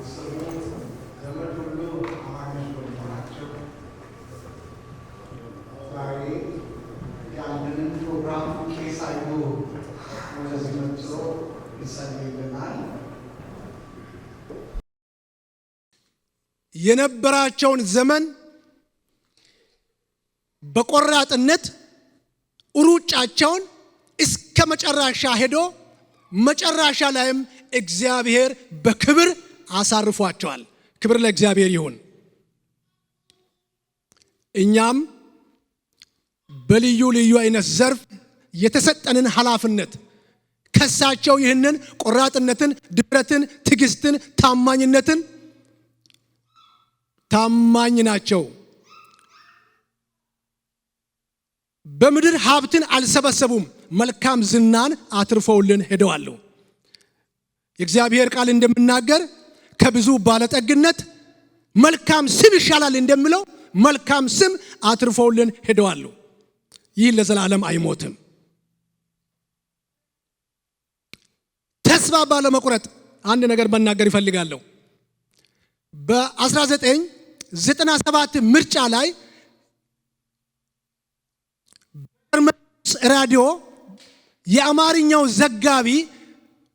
ቤተሰቡ ዘመድ ሁሉ አማኞች በመሆናቸው ዛሬ ያለንን ፕሮግራም ቄስ አይሉ ወደዚህ መጥቶ ይጸልይልናል። የነበራቸውን ዘመን በቆራጥነት ሩጫቸውን እስከ መጨረሻ ሄዶ መጨረሻ ላይም እግዚአብሔር በክብር አሳርፏቸዋል። ክብር ለእግዚአብሔር ይሁን። እኛም በልዩ ልዩ አይነት ዘርፍ የተሰጠንን ኃላፊነት ከሳቸው ይህንን ቆራጥነትን፣ ድፍረትን፣ ትዕግስትን፣ ታማኝነትን ታማኝ ናቸው። በምድር ሀብትን አልሰበሰቡም፣ መልካም ዝናን አትርፈውልን ሄደዋል። የእግዚአብሔር ቃል እንደሚናገር ከብዙ ባለጠግነት መልካም ስም ይሻላል እንደሚለው መልካም ስም አትርፈውልን ሄደዋል። ይህ ለዘላለም አይሞትም። ተስፋ ባለመቁረጥ አንድ ነገር መናገር ይፈልጋለሁ። በ1997 ምርጫ ላይ ራዲዮ የአማርኛው ዘጋቢ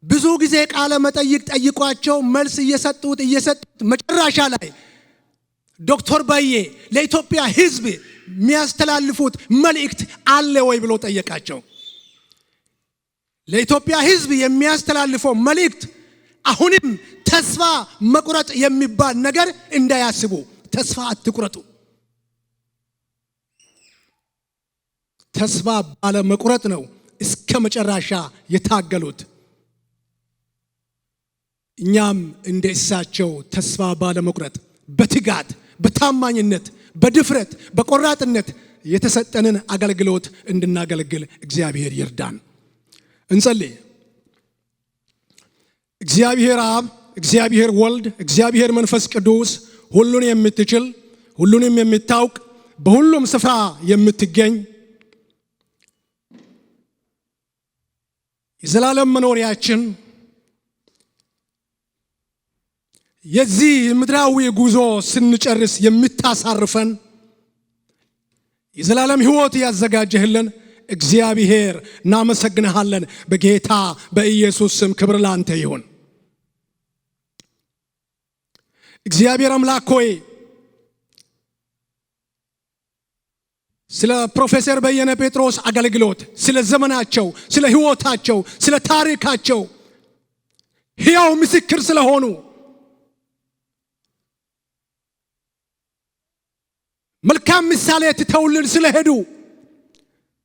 ብዙ ጊዜ ቃለ መጠይቅ ጠይቋቸው መልስ እየሰጡት መጨረሻ ላይ ዶክተር ባዬ ለኢትዮጵያ ሕዝብ የሚያስተላልፉት መልእክት አለ ወይ ብሎ ጠየቃቸው። ለኢትዮጵያ ሕዝብ የሚያስተላልፈው መልእክት አሁንም ተስፋ መቁረጥ የሚባል ነገር እንዳያስቡ፣ ተስፋ አትቁረጡ። ተስፋ ባለመቁረጥ ነው እስከ መጨረሻ የታገሉት። እኛም እንደ እሳቸው ተስፋ ባለመቁረጥ በትጋት፣ በታማኝነት፣ በድፍረት፣ በቆራጥነት የተሰጠንን አገልግሎት እንድናገለግል እግዚአብሔር ይርዳን። እንጸልይ። እግዚአብሔር አብ፣ እግዚአብሔር ወልድ፣ እግዚአብሔር መንፈስ ቅዱስ ሁሉን የምትችል ሁሉንም የምታውቅ በሁሉም ስፍራ የምትገኝ የዘላለም መኖሪያችን የዚህ ምድራዊ ጉዞ ስንጨርስ የምታሳርፈን የዘላለም ሕይወት ያዘጋጀህልን እግዚአብሔር እናመሰግንሃለን። በጌታ በኢየሱስ ስም ክብር ላንተ ይሁን። እግዚአብሔር አምላክ ሆይ ስለ ፕሮፌሰር በየነ ጴጥሮስ አገልግሎት፣ ስለ ዘመናቸው፣ ስለ ሕይወታቸው፣ ስለ ታሪካቸው ሕያው ምስክር ስለሆኑ መልካም ምሳሌ ትተውልን ስለሄዱ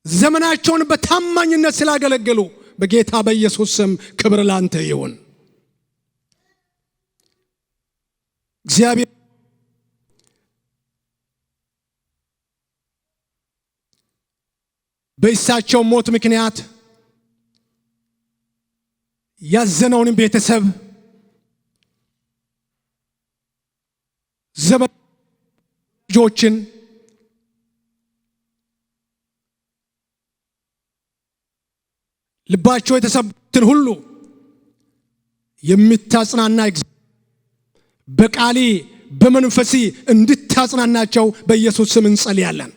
ዘመናቸውን በታማኝነት ስላገለገሉ በጌታ በኢየሱስ ስም ክብር ላንተ ይሁን። እግዚአብሔር በእሳቸው ሞት ምክንያት ያዘነውን ቤተሰብ ዘመድ ልጆችን ልባቸው የተሰበሩትን ሁሉ የምታጽናና በቃሊ በመንፈሲ እንድታጽናናቸው በኢየሱስ ስም እንጸልያለን።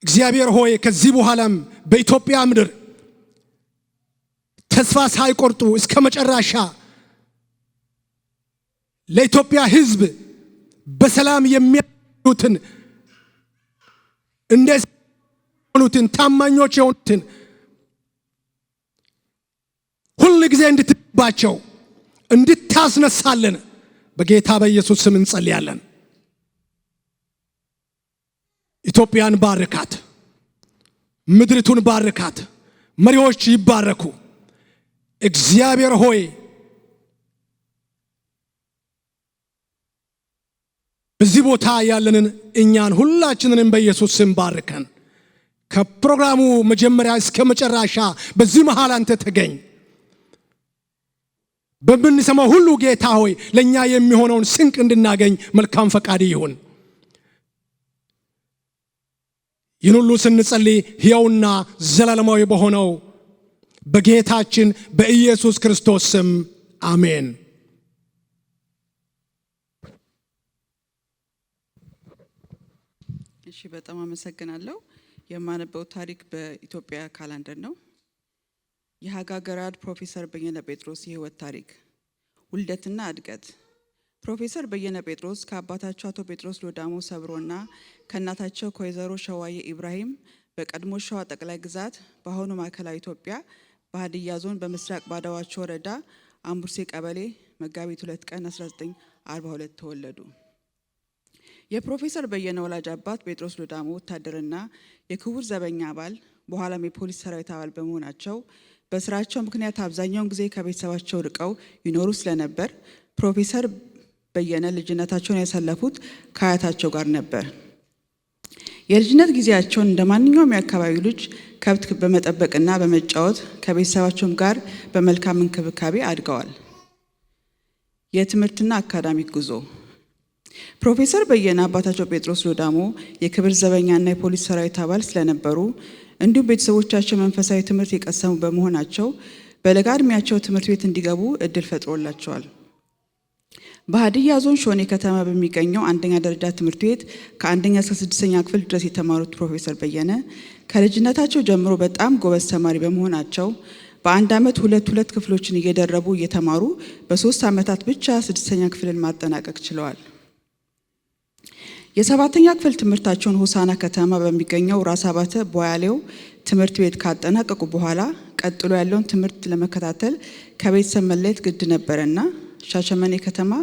እግዚአብሔር ሆይ ከዚህ በኋላም በኢትዮጵያ ምድር ተስፋ ሳይቆርጡ እስከ መጨረሻ ለኢትዮጵያ ሕዝብ በሰላም የሚያሉትን እንደ ሆኑትን ታማኞች የሆኑትን ሁል ጊዜ እንድትባቸው እንድታስነሳልን በጌታ በኢየሱስ ስም እንጸልያለን። ኢትዮጵያን ባርካት፣ ምድሪቱን ባርካት፣ መሪዎች ይባረኩ። እግዚአብሔር ሆይ በዚህ ቦታ ያለንን እኛን ሁላችንንም በኢየሱስ ስም ባርከን። ከፕሮግራሙ መጀመሪያ እስከ መጨረሻ በዚህ መሃል አንተ ተገኝ። በምንሰማው ሁሉ ጌታ ሆይ ለኛ የሚሆነውን ስንቅ እንድናገኝ መልካም ፈቃድ ይሁን። ይህን ሁሉ ስንጸልይ ሕያውና ዘላለማዊ በሆነው በጌታችን በኢየሱስ ክርስቶስ ስም አሜን። እሺ፣ በጣም አመሰግናለሁ። የማነበው ታሪክ በኢትዮጵያ calendar ነው። የሀጋገራድ ፕሮፌሰር በየነ ጴጥሮስ የህይወት ታሪክ። ውልደትና እድገት። ፕሮፌሰር በየነ ጴጥሮስ ከአባታቸው አቶ ጴጥሮስ ሎዳሞ ሰብሮና ከእናታቸው ከወይዘሮ ሸዋዬ ኢብራሂም በቀድሞ ሸዋ ጠቅላይ ግዛት፣ በአሁኑ ማዕከላዊ ኢትዮጵያ፣ በሀዲያ ዞን በምስራቅ ባዳዋቾ ወረዳ አምቡርሴ ቀበሌ መጋቢት 2 ቀን 1942 ተወለዱ። የፕሮፌሰር በየነ ወላጅ አባት ጴጥሮስ ሎዳሞ ወታደርና የክቡር ዘበኛ አባል፣ በኋላም የፖሊስ ሰራዊት አባል በመሆናቸው በስራቸው ምክንያት አብዛኛውን ጊዜ ከቤተሰባቸው ርቀው ይኖሩ ስለነበር ፕሮፌሰር በየነ ልጅነታቸውን ያሳለፉት ከአያታቸው ጋር ነበር። የልጅነት ጊዜያቸውን እንደ ማንኛውም የአካባቢው ልጅ ከብት በመጠበቅና በመጫወት ከቤተሰባቸውም ጋር በመልካም እንክብካቤ አድገዋል። የትምህርትና አካዳሚክ ጉዞ። ፕሮፌሰር በየነ አባታቸው ጴጥሮስ ሎዳሞ የክብር ዘበኛና የፖሊስ ሰራዊት አባል ስለነበሩ እንዲሁም ቤተሰቦቻቸው መንፈሳዊ ትምህርት የቀሰሙ በመሆናቸው በለጋ ዕድሜያቸው ትምህርት ቤት እንዲገቡ እድል ፈጥሮላቸዋል። በሀዲያ ዞን ሾኔ ከተማ በሚገኘው አንደኛ ደረጃ ትምህርት ቤት ከአንደኛ እስከ ስድስተኛ ክፍል ድረስ የተማሩት ፕሮፌሰር በየነ ከልጅነታቸው ጀምሮ በጣም ጎበዝ ተማሪ በመሆናቸው በአንድ ዓመት ሁለት ሁለት ክፍሎችን እየደረቡ እየተማሩ በ3 ዓመታት ብቻ ስድስተኛ ክፍልን ማጠናቀቅ ችለዋል። የሰባተኛ ክፍል ትምህርታቸውን ሆሳና ከተማ በሚገኘው ራስ አባተ ቦያሌው ትምህርት ቤት ካጠናቀቁ በኋላ ቀጥሎ ያለውን ትምህርት ለመከታተል ከቤተሰብ መለየት ግድ ነበረና ሻሸመኔ ከተማ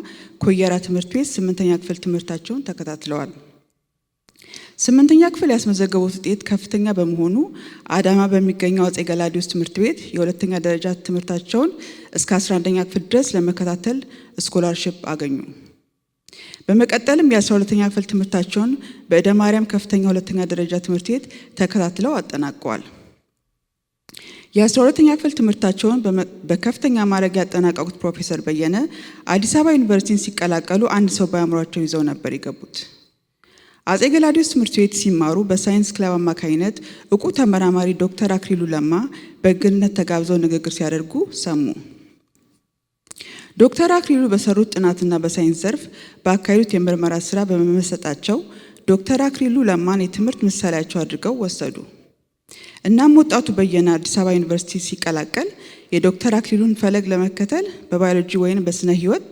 ኮየራ ትምህርት ቤት ስምንተኛ ክፍል ትምህርታቸውን ተከታትለዋል። ስምንተኛ ክፍል ያስመዘገቡት ውጤት ከፍተኛ በመሆኑ አዳማ በሚገኘው አፄ ገላውዴዎስ ትምህርት ቤት የሁለተኛ ደረጃ ትምህርታቸውን እስከ 11ኛ ክፍል ድረስ ለመከታተል scholarship አገኙ። በመቀጠልም የ12ኛ ክፍል ትምህርታቸውን በእደ ማርያም ከፍተኛ ሁለተኛ ደረጃ ትምህርት ቤት ተከታትለው አጠናቀዋል። የ12ኛ ክፍል ትምህርታቸውን በከፍተኛ ማዕረግ ያጠናቀቁት ፕሮፌሰር በየነ አዲስ አበባ ዩኒቨርሲቲን ሲቀላቀሉ አንድ ሰው በአእምሯቸው ይዘው ነበር የገቡት። አፄ ገላውዴዎስ ትምህርት ቤት ሲማሩ በሳይንስ ክለብ አማካኝነት እውቁ ተመራማሪ ዶክተር አክሊሉ ለማ በእንግድነት ተጋብዘው ንግግር ሲያደርጉ ሰሙ። ዶክተር አክሊሉ በሰሩት ጥናትና በሳይንስ ዘርፍ ባካሄዱት የምርመራ ስራ በመመሰጣቸው ዶክተር አክሊሉ ለማን የትምህርት ምሳሌያቸው አድርገው ወሰዱ። እናም ወጣቱ በየነ አዲስ አበባ ዩኒቨርሲቲ ሲቀላቀል የዶክተር አክሊሉን ፈለግ ለመከተል በባዮሎጂ ወይም በስነ ህይወት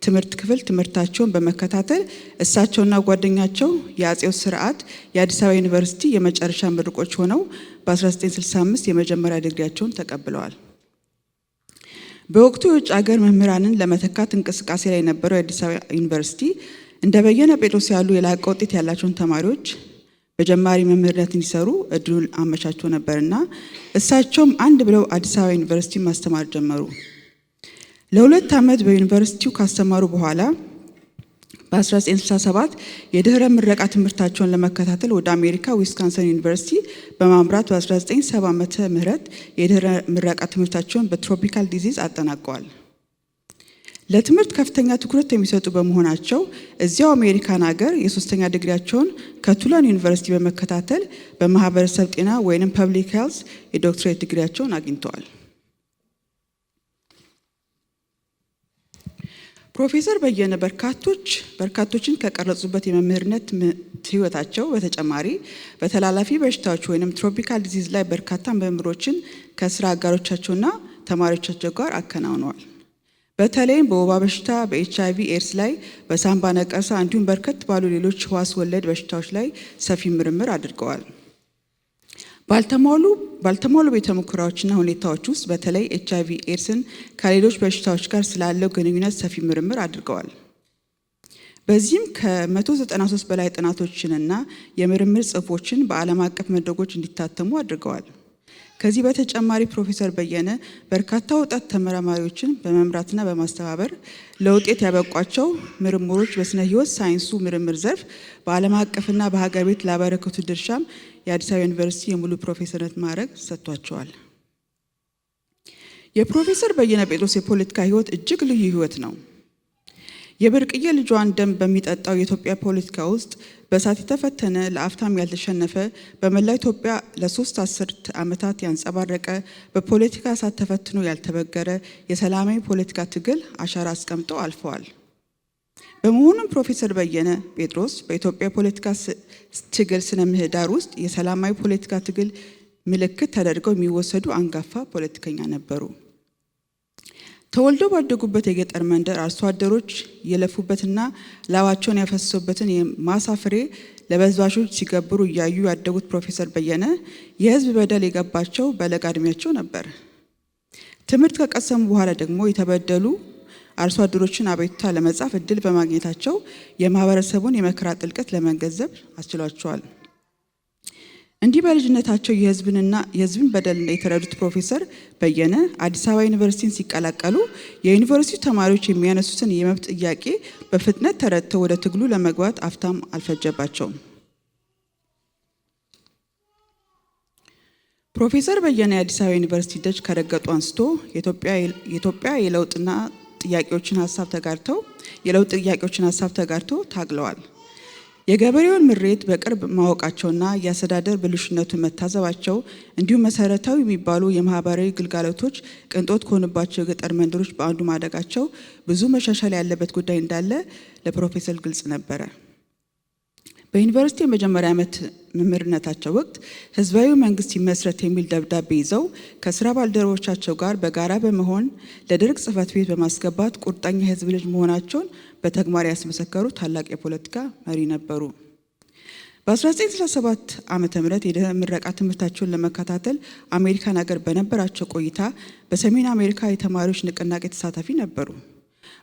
ትምህርት ክፍል ትምህርታቸውን በመከታተል እሳቸውና ጓደኛቸው የአጼው ስርዓት የአዲስ አበባ ዩኒቨርሲቲ የመጨረሻ ምሩቆች ሆነው በ1965 የመጀመሪያ ዲግሪያቸውን ተቀብለዋል። በወቅቱ የውጭ ሀገር መምህራንን ለመተካት እንቅስቃሴ ላይ የነበረው የአዲስ አበባ ዩኒቨርሲቲ እንደ በየነ ጴጥሮስ ያሉ የላቀ ውጤት ያላቸውን ተማሪዎች በጀማሪ መምህርነት እንዲሰሩ እድሉን አመቻችቶ ነበርና እሳቸውም አንድ ብለው አዲስ አበባ ዩኒቨርሲቲ ማስተማር ጀመሩ። ለ2 ዓመት በዩኒቨርሲቲው ካስተማሩ በኋላ በ1967 የድህረ ምረቃ ትምህርታቸውን ለመከታተል ወደ አሜሪካ ዊስካንሰን ዩኒቨርሲቲ በማምራት በ1970 ዓመተ ምህረት የድህረ ምረቃ ትምህርታቸውን በ tropical disease አጠናቀዋል። ለትምህርት ከፍተኛ ትኩረት የሚሰጡ በመሆናቸው እዚያው አሜሪካን ሀገር የሶስተኛ ዲግሪያቸውን ከቱላን ዩኒቨርሲቲ በመከታተል በማህበረሰብ ጤና ወይም public health የዶክትሬት ዲግሪያቸውን አግኝተዋል። ፕሮፌሰር በየነ በርካቶችን ከቀረጹበት የመምህርነት ህይወታቸው በተጨማሪ በተላላፊ በሽታዎች ወይም tropical disease ላይ በርካታ ምርምሮችን ከስራ አጋሮቻቸውና ተማሪዎቻቸው ጋር አከናውነዋል። በተለይም በወባ በሽታ፣ በኤች አይቪ ኤድስ ላይ፣ በሳምባ ነቀርሳ እንዲሁም በርከት ባሉ ሌሎች ህዋስ ወለድ በሽታዎች ላይ ሰፊ ምርምር አድርገዋል። ባልተሟሉ ቤተ ሙከራዎችና ሁኔታዎች ውስጥ በተለይ ኤች አይቪ ኤድስን ከሌሎች በሽታዎች ጋር ስላለው ግንኙነት ሰፊ ምርምር አድርገዋል። በዚህም ከ193 በላይ ጥናቶችንና የምርምር ጽሑፎችን በዓለም አቀፍ መድረኮች እንዲታተሙ አድርገዋል። ከዚህ በተጨማሪ ፕሮፌሰር በየነ በርካታ ወጣት ተመራማሪዎችን በመምራትና በማስተባበር ለውጤት ያበቋቸው ምርምሮች በስነ ህይወት ሳይንሱ ምርምር ዘርፍ በዓለም አቀፍና በሀገር ቤት ላበረከቱ ድርሻም የአዲስ አበባ ዩኒቨርሲቲ የሙሉ ፕሮፌሰርነት ማዕረግ ሰጥቷቸዋል። የፕሮፌሰር በየነ ጴጥሮስ የፖለቲካ ህይወት እጅግ ልዩ ህይወት ነው። የብርቅዬ ልጇን ደም በሚጠጣው የኢትዮጵያ ፖለቲካ ውስጥ በእሳት የተፈተነ፣ ለአፍታም ያልተሸነፈ፣ በመላ ኢትዮጵያ ለ3 አስርት ዓመታት ያንጸባረቀ፣ በፖለቲካ እሳት ተፈትኖ ያልተበገረ የሰላማዊ ፖለቲካ ትግል አሻራ አስቀምጠው አልፈዋል። በመሆኑም ፕሮፌሰር በየነ ጴጥሮስ በኢትዮጵያ ፖለቲካ ትግል ስነ ምህዳር ውስጥ የሰላማዊ ፖለቲካ ትግል ምልክት ተደርገው የሚወሰዱ አንጋፋ ፖለቲከኛ ነበሩ። ተወልደው ባደጉበት የገጠር መንደር አርሶ አደሮች የለፉበትና ላባቸውን ያፈሰሱበትን የማሳ ፍሬ ለበዝባዦች ሲገብሩ እያዩ ያደጉት ፕሮፌሰር በየነ የሕዝብ በደል የገባቸው በለጋ ዕድሜያቸው ነበር። ትምህርት ከቀሰሙ በኋላ ደግሞ የተበደሉ አርሶ አደሮችን አቤቱታ ለመጻፍ እድል በማግኘታቸው የማህበረሰቡን የመከራ ጥልቀት ለመገንዘብ አስችሏቸዋል። እንዲህ በልጅነታቸው የህዝብን በደል የተረዱት ፕሮፌሰር በየነ አዲስ አበባ ዩኒቨርሲቲን ሲቀላቀሉ የዩኒቨርሲቲው ተማሪዎች የሚያነሱትን የመብት ጥያቄ በፍጥነት ተረድተው ወደ ትግሉ ለመግባት አፍታም አልፈጀባቸውም። ፕሮፌሰር በየነ የአዲስ አበባ ዩኒቨርሲቲ ደጅ ከረገጡ አንስቶ የኢትዮጵያ የለውጥና ጥያቄዎችን ሀሳብ ተጋርተው የለውጥ ጥያቄዎችን ሀሳብ ተጋርተው ታግለዋል። የገበሬውን ምሬት በቅርብ ማወቃቸውና የአስተዳደር ብልሹነቱን መታዘባቸው እንዲሁም መሰረታዊ የሚባሉ የማህበራዊ ግልጋሎቶች ቅንጦት ከሆኑባቸው የገጠር መንደሮች በአንዱ ማደጋቸው ብዙ መሻሻል ያለበት ጉዳይ እንዳለ ለፕሮፌሰር ግልጽ ነበረ። በዩኒቨርሲቲ የመጀመሪያ ዓመት መምህርነታቸው ወቅት ህዝባዊ መንግስት ይመስረት የሚል ደብዳቤ ይዘው ከስራ ባልደረቦቻቸው ጋር በጋራ በመሆን ለደርግ ጽሕፈት ቤት በማስገባት ቁርጠኛ የህዝብ ልጅ መሆናቸውን በተግባር ያስመሰከሩ ታላቅ የፖለቲካ መሪ ነበሩ። በ1967 ዓመተ ምህረት የድህረ ምረቃ ትምህርታቸውን ለመከታተል አሜሪካን ሀገር በነበራቸው ቆይታ በሰሜን አሜሪካ የተማሪዎች ንቅናቄ ተሳታፊ ነበሩ።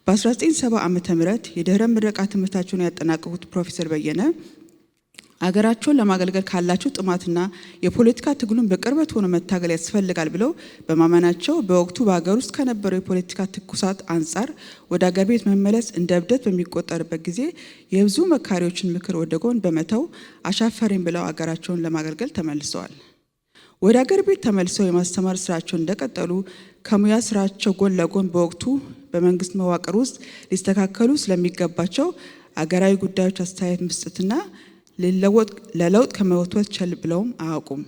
በ1970 ዓመተ ምህረት የድህረ ምረቃ ትምህርታቸውን ያጠናቀቁት ፕሮፌሰር በየነ አገራቸውን ለማገልገል ካላቸው ጥማትና የፖለቲካ ትግሉን በቅርበት ሆኖ መታገል ያስፈልጋል ብለው በማመናቸው በወቅቱ በሀገር ውስጥ ከነበረው የፖለቲካ ትኩሳት አንጻር ወደ አገር ቤት መመለስ እንደ እብደት በሚቆጠርበት ጊዜ የብዙ መካሪዎችን ምክር ወደ ጎን በመተው አሻፈረኝ ብለው አገራቸውን ለማገልገል ተመልሰዋል። ወደ አገር ቤት ተመልሰው የማስተማር ስራቸውን እንደቀጠሉ ከሙያ ስራቸው ጎን ለጎን በወቅቱ በመንግስት መዋቅር ውስጥ ሊስተካከሉ ስለሚገባቸው አገራዊ ጉዳዮች አስተያየት መስጠትና ለለውጥ ከመወትወት ቸል ብለውም አያውቁም።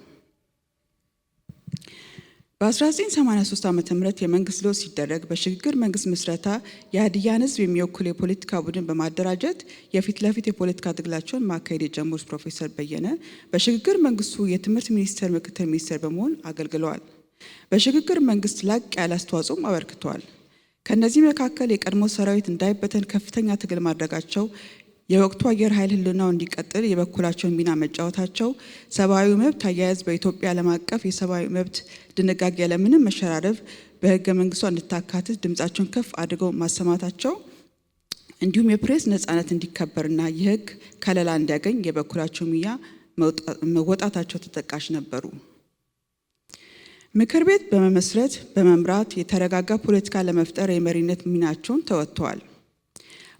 በ1983 ዓመተ ምህረት የመንግስት ለውጥ ሲደረግ በሽግግር መንግስት ምስረታ የሀዲያን ሕዝብ የሚወክል የፖለቲካ ቡድን በማደራጀት የፊት ለፊት የፖለቲካ ትግላቸውን ማካሄድ የጀመሩት ፕሮፌሰር በየነ በሽግግር መንግስቱ የትምህርት ሚኒስቴር ምክትል ሚኒስትር በመሆን አገልግለዋል። በሽግግር መንግስት ላቅ ያለ አስተዋጽኦም አበርክተዋል። ከነዚህ መካከል የቀድሞ ሰራዊት እንዳይበተን ከፍተኛ ትግል ማድረጋቸው፣ የወቅቱ አየር ኃይል ህልውናው እንዲቀጥል የበኩላቸውን ሚና መጫወታቸው፣ ሰብአዊ መብት አያያዝ በኢትዮጵያ ዓለም አቀፍ የሰብአዊ መብት ድንጋጌ ያለምንም መሸራረፍ በህገ መንግስቷ እንድታካትት ድምጻቸውን ከፍ አድርገው ማሰማታቸው፣ እንዲሁም የፕሬስ ነጻነት እንዲከበርና የህግ ከለላ እንዲያገኝ የበኩላቸው ሚና መወጣታቸው ተጠቃሽ ነበሩ። ምክር ቤት በመመስረት በመምራት የተረጋጋ ፖለቲካ ለመፍጠር የመሪነት ሚናቸውን ተወጥተዋል።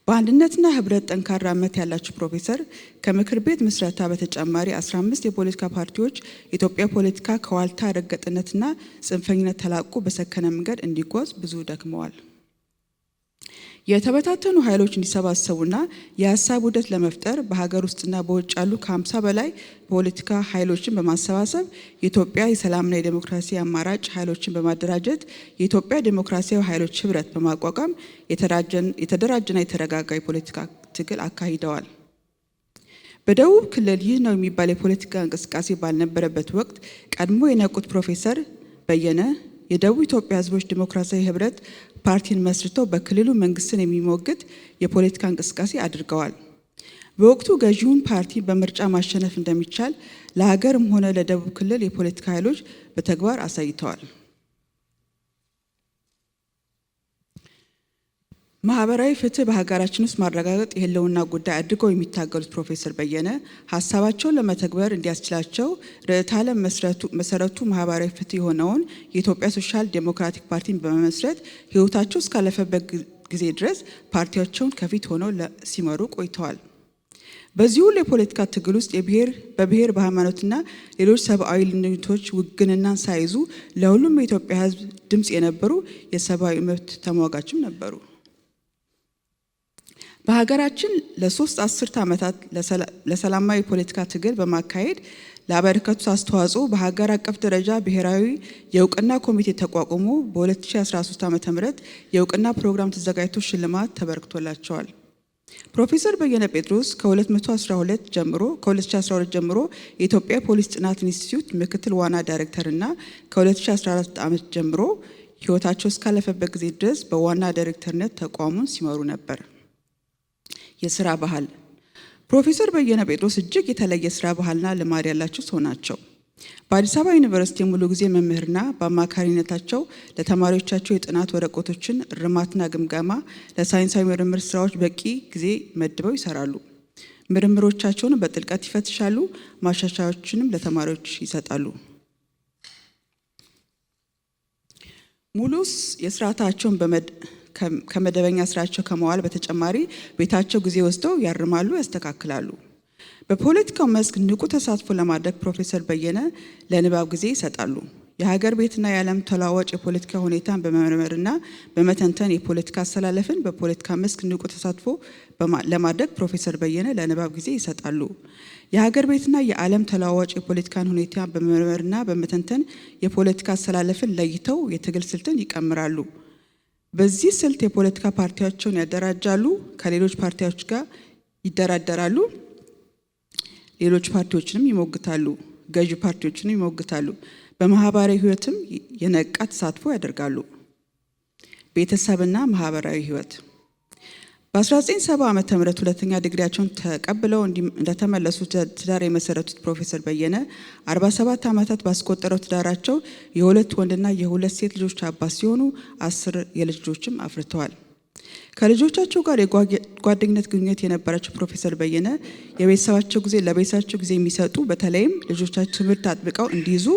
በአንድነትና ህብረት ጠንካራ እምነት ያላቸው ፕሮፌሰር ከምክር ቤት ምስረታ በተጨማሪ 15 የፖለቲካ ፓርቲዎች የኢትዮጵያ ፖለቲካ ከዋልታ ረገጥነትና ጽንፈኝነት ተላቆ በሰከነ መንገድ እንዲጓዝ ብዙ ደክመዋል። የተበታተኑ ኃይሎች እንዲሰባሰቡና የሀሳብ ውህደት ለመፍጠር በሀገር ውስጥና በውጭ ያሉ ከ50 በላይ ፖለቲካ ኃይሎችን በማሰባሰብ የኢትዮጵያ የሰላምና የዴሞክራሲ አማራጭ ኃይሎችን በማደራጀት የኢትዮጵያ ዴሞክራሲያዊ ኃይሎች ህብረት በማቋቋም የተደራጀና የተረጋጋ የፖለቲካ ትግል አካሂደዋል። በደቡብ ክልል ይህ ነው የሚባል የፖለቲካ እንቅስቃሴ ባልነበረበት ወቅት ቀድሞ የነቁት ፕሮፌሰር በየነ የደቡብ ኢትዮጵያ ህዝቦች ዴሞክራሲያዊ ህብረት ፓርቲን መስርተው በክልሉ መንግስትን የሚሞግት የፖለቲካ እንቅስቃሴ አድርገዋል። በወቅቱ ገዢውን ፓርቲ በምርጫ ማሸነፍ እንደሚቻል ለሀገርም ሆነ ለደቡብ ክልል የፖለቲካ ኃይሎች በተግባር አሳይተዋል። ማህበራዊ ፍትህ በሀገራችን ውስጥ ማረጋገጥ የህልውና ጉዳይ አድርገው የሚታገሉት ፕሮፌሰር በየነ ሀሳባቸውን ለመተግበር እንዲያስችላቸው ርዕዮተ ዓለም መሰረቱ ማህበራዊ ፍትህ የሆነውን የኢትዮጵያ ሶሻል ዴሞክራቲክ ፓርቲን በመመስረት ህይወታቸው እስካለፈበት ጊዜ ድረስ ፓርቲያቸውን ከፊት ሆነው ሲመሩ ቆይተዋል። በዚህ ሁሉ የፖለቲካ ትግል ውስጥ በብሔር በሃይማኖትና ሌሎች ሰብአዊ ልዩነቶች ውግንናን ሳይዙ ለሁሉም የኢትዮጵያ ህዝብ ድምጽ የነበሩ የሰብአዊ መብት ተሟጋችም ነበሩ። በሀገራችን ለ3 አስርት ዓመታት ለሰላማዊ የፖለቲካ ትግል በማካሄድ ላበረከቱት አስተዋጽኦ በሀገር አቀፍ ደረጃ ብሔራዊ የእውቅና ኮሚቴ ተቋቁሞ በ2013 ዓ.ም. የእውቅና ፕሮግራም ተዘጋጅቶ ሽልማት ተበርክቶላቸዋል። ፕሮፌሰር በየነ ጴጥሮስ ከ212 ጀምሮ ከ2012 ጀምሮ የኢትዮጵያ ፖሊሲ ጥናት ኢንስቲትዩት ምክትል ዋና ዳይሬክተርና ከ2014 ዓመት ጀምሮ ሕይወታቸው እስካለፈበት ጊዜ ድረስ በዋና ዳይሬክተርነት ተቋሙን ሲመሩ ነበር። የስራ ባህል። ፕሮፌሰር በየነ ጴጥሮስ እጅግ የተለየ ስራ ባህልና ልማድ ያላቸው ሰው ናቸው። በአዲስ አበባ ዩኒቨርሲቲ የሙሉ ጊዜ መምህርና በአማካሪነታቸው ለተማሪዎቻቸው የጥናት ወረቀቶችን እርማትና ግምገማ፣ ለሳይንሳዊ ምርምር ስራዎች በቂ ጊዜ መድበው ይሰራሉ። ምርምሮቻቸውን በጥልቀት ይፈትሻሉ፣ ማሻሻያዎችንም ለተማሪዎች ይሰጣሉ። ሙሉ የስርዓታቸውን ከመደበኛ ስራቸው ከመዋል በተጨማሪ ቤታቸው ጊዜ ወስደው ያርማሉ፣ ያስተካክላሉ። በፖለቲካው መስክ ንቁ ተሳትፎ ለማድረግ ፕሮፌሰር በየነ ለንባብ ጊዜ ይሰጣሉ። የሀገር ቤትና የዓለም ተለዋዋጭ የፖለቲካ ሁኔታን በመመርመርና በመተንተን የፖለቲካ አሰላለፍን በፖለቲካ መስክ ንቁ ተሳትፎ ለማድረግ ፕሮፌሰር በየነ ለንባብ ጊዜ ይሰጣሉ። የሀገር ቤትና የዓለም ተለዋዋጭ የፖለቲካን ሁኔታ በመመርመርና በመተንተን የፖለቲካ አሰላለፍን ለይተው የትግል ስልትን ይቀምራሉ። በዚህ ስልት የፖለቲካ ፓርቲያቸውን ያደራጃሉ፣ ከሌሎች ፓርቲዎች ጋር ይደራደራሉ፣ ሌሎች ፓርቲዎችንም ይሞግታሉ፣ ገዢ ፓርቲዎችንም ይሞግታሉ። በማህበራዊ ህይወትም የነቃ ተሳትፎ ያደርጋሉ። ቤተሰብና ማህበራዊ ህይወት። በ1970 ዓ.ም. ሁለተኛ ዲግሪያቸውን ተቀብለው እንደተመለሱ ትዳር የመሰረቱት ፕሮፌሰር በየነ 47 ዓመታት ባስቆጠረው ትዳራቸው የሁለት ወንድና የሁለት ሴት ልጆች አባት ሲሆኑ 10 የልጅ ልጆችም አፍርተዋል። ከልጆቻቸው ጋር የጓደኝነት ግንኙነት የነበራቸው ፕሮፌሰር በየነ የቤተሰባቸው ጊዜ ለቤተሰባቸው ጊዜ የሚሰጡ፣ በተለይም ልጆቻቸው ትምህርት አጥብቀው እንዲይዙ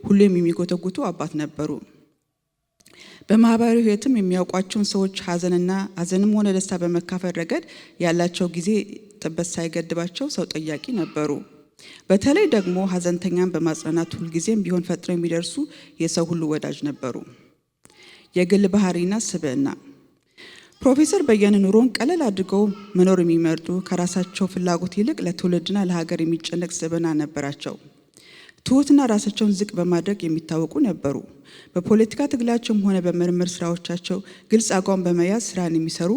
ሁሌም የሚጎተጉቱ አባት ነበሩ። በማህበራዊ ህይወትም የሚያውቋቸውን ሰዎች ሀዘንና ሀዘንም ሆነ ደስታ በመካፈል ረገድ ያላቸው ጊዜ ጥበት ሳይገድባቸው ሰው ጠያቂ ነበሩ። በተለይ ደግሞ ሀዘንተኛን በማጽናናት ሁልጊዜም ቢሆን ፈጥነው የሚደርሱ የሰው ሁሉ ወዳጅ ነበሩ። የግል ባህሪና ስብዕና። ፕሮፌሰር በየነ ኑሮን ቀለል አድርገው መኖር የሚመርጡ፣ ከራሳቸው ፍላጎት ይልቅ ለትውልድና ለሀገር የሚጨነቅ ስብዕና ነበራቸው። ትሁትና ራሳቸውን ዝቅ በማድረግ የሚታወቁ ነበሩ። በፖለቲካ ትግላቸውም ሆነ በምርምር ስራዎቻቸው ግልጽ አቋም በመያዝ ስራን የሚሰሩ፣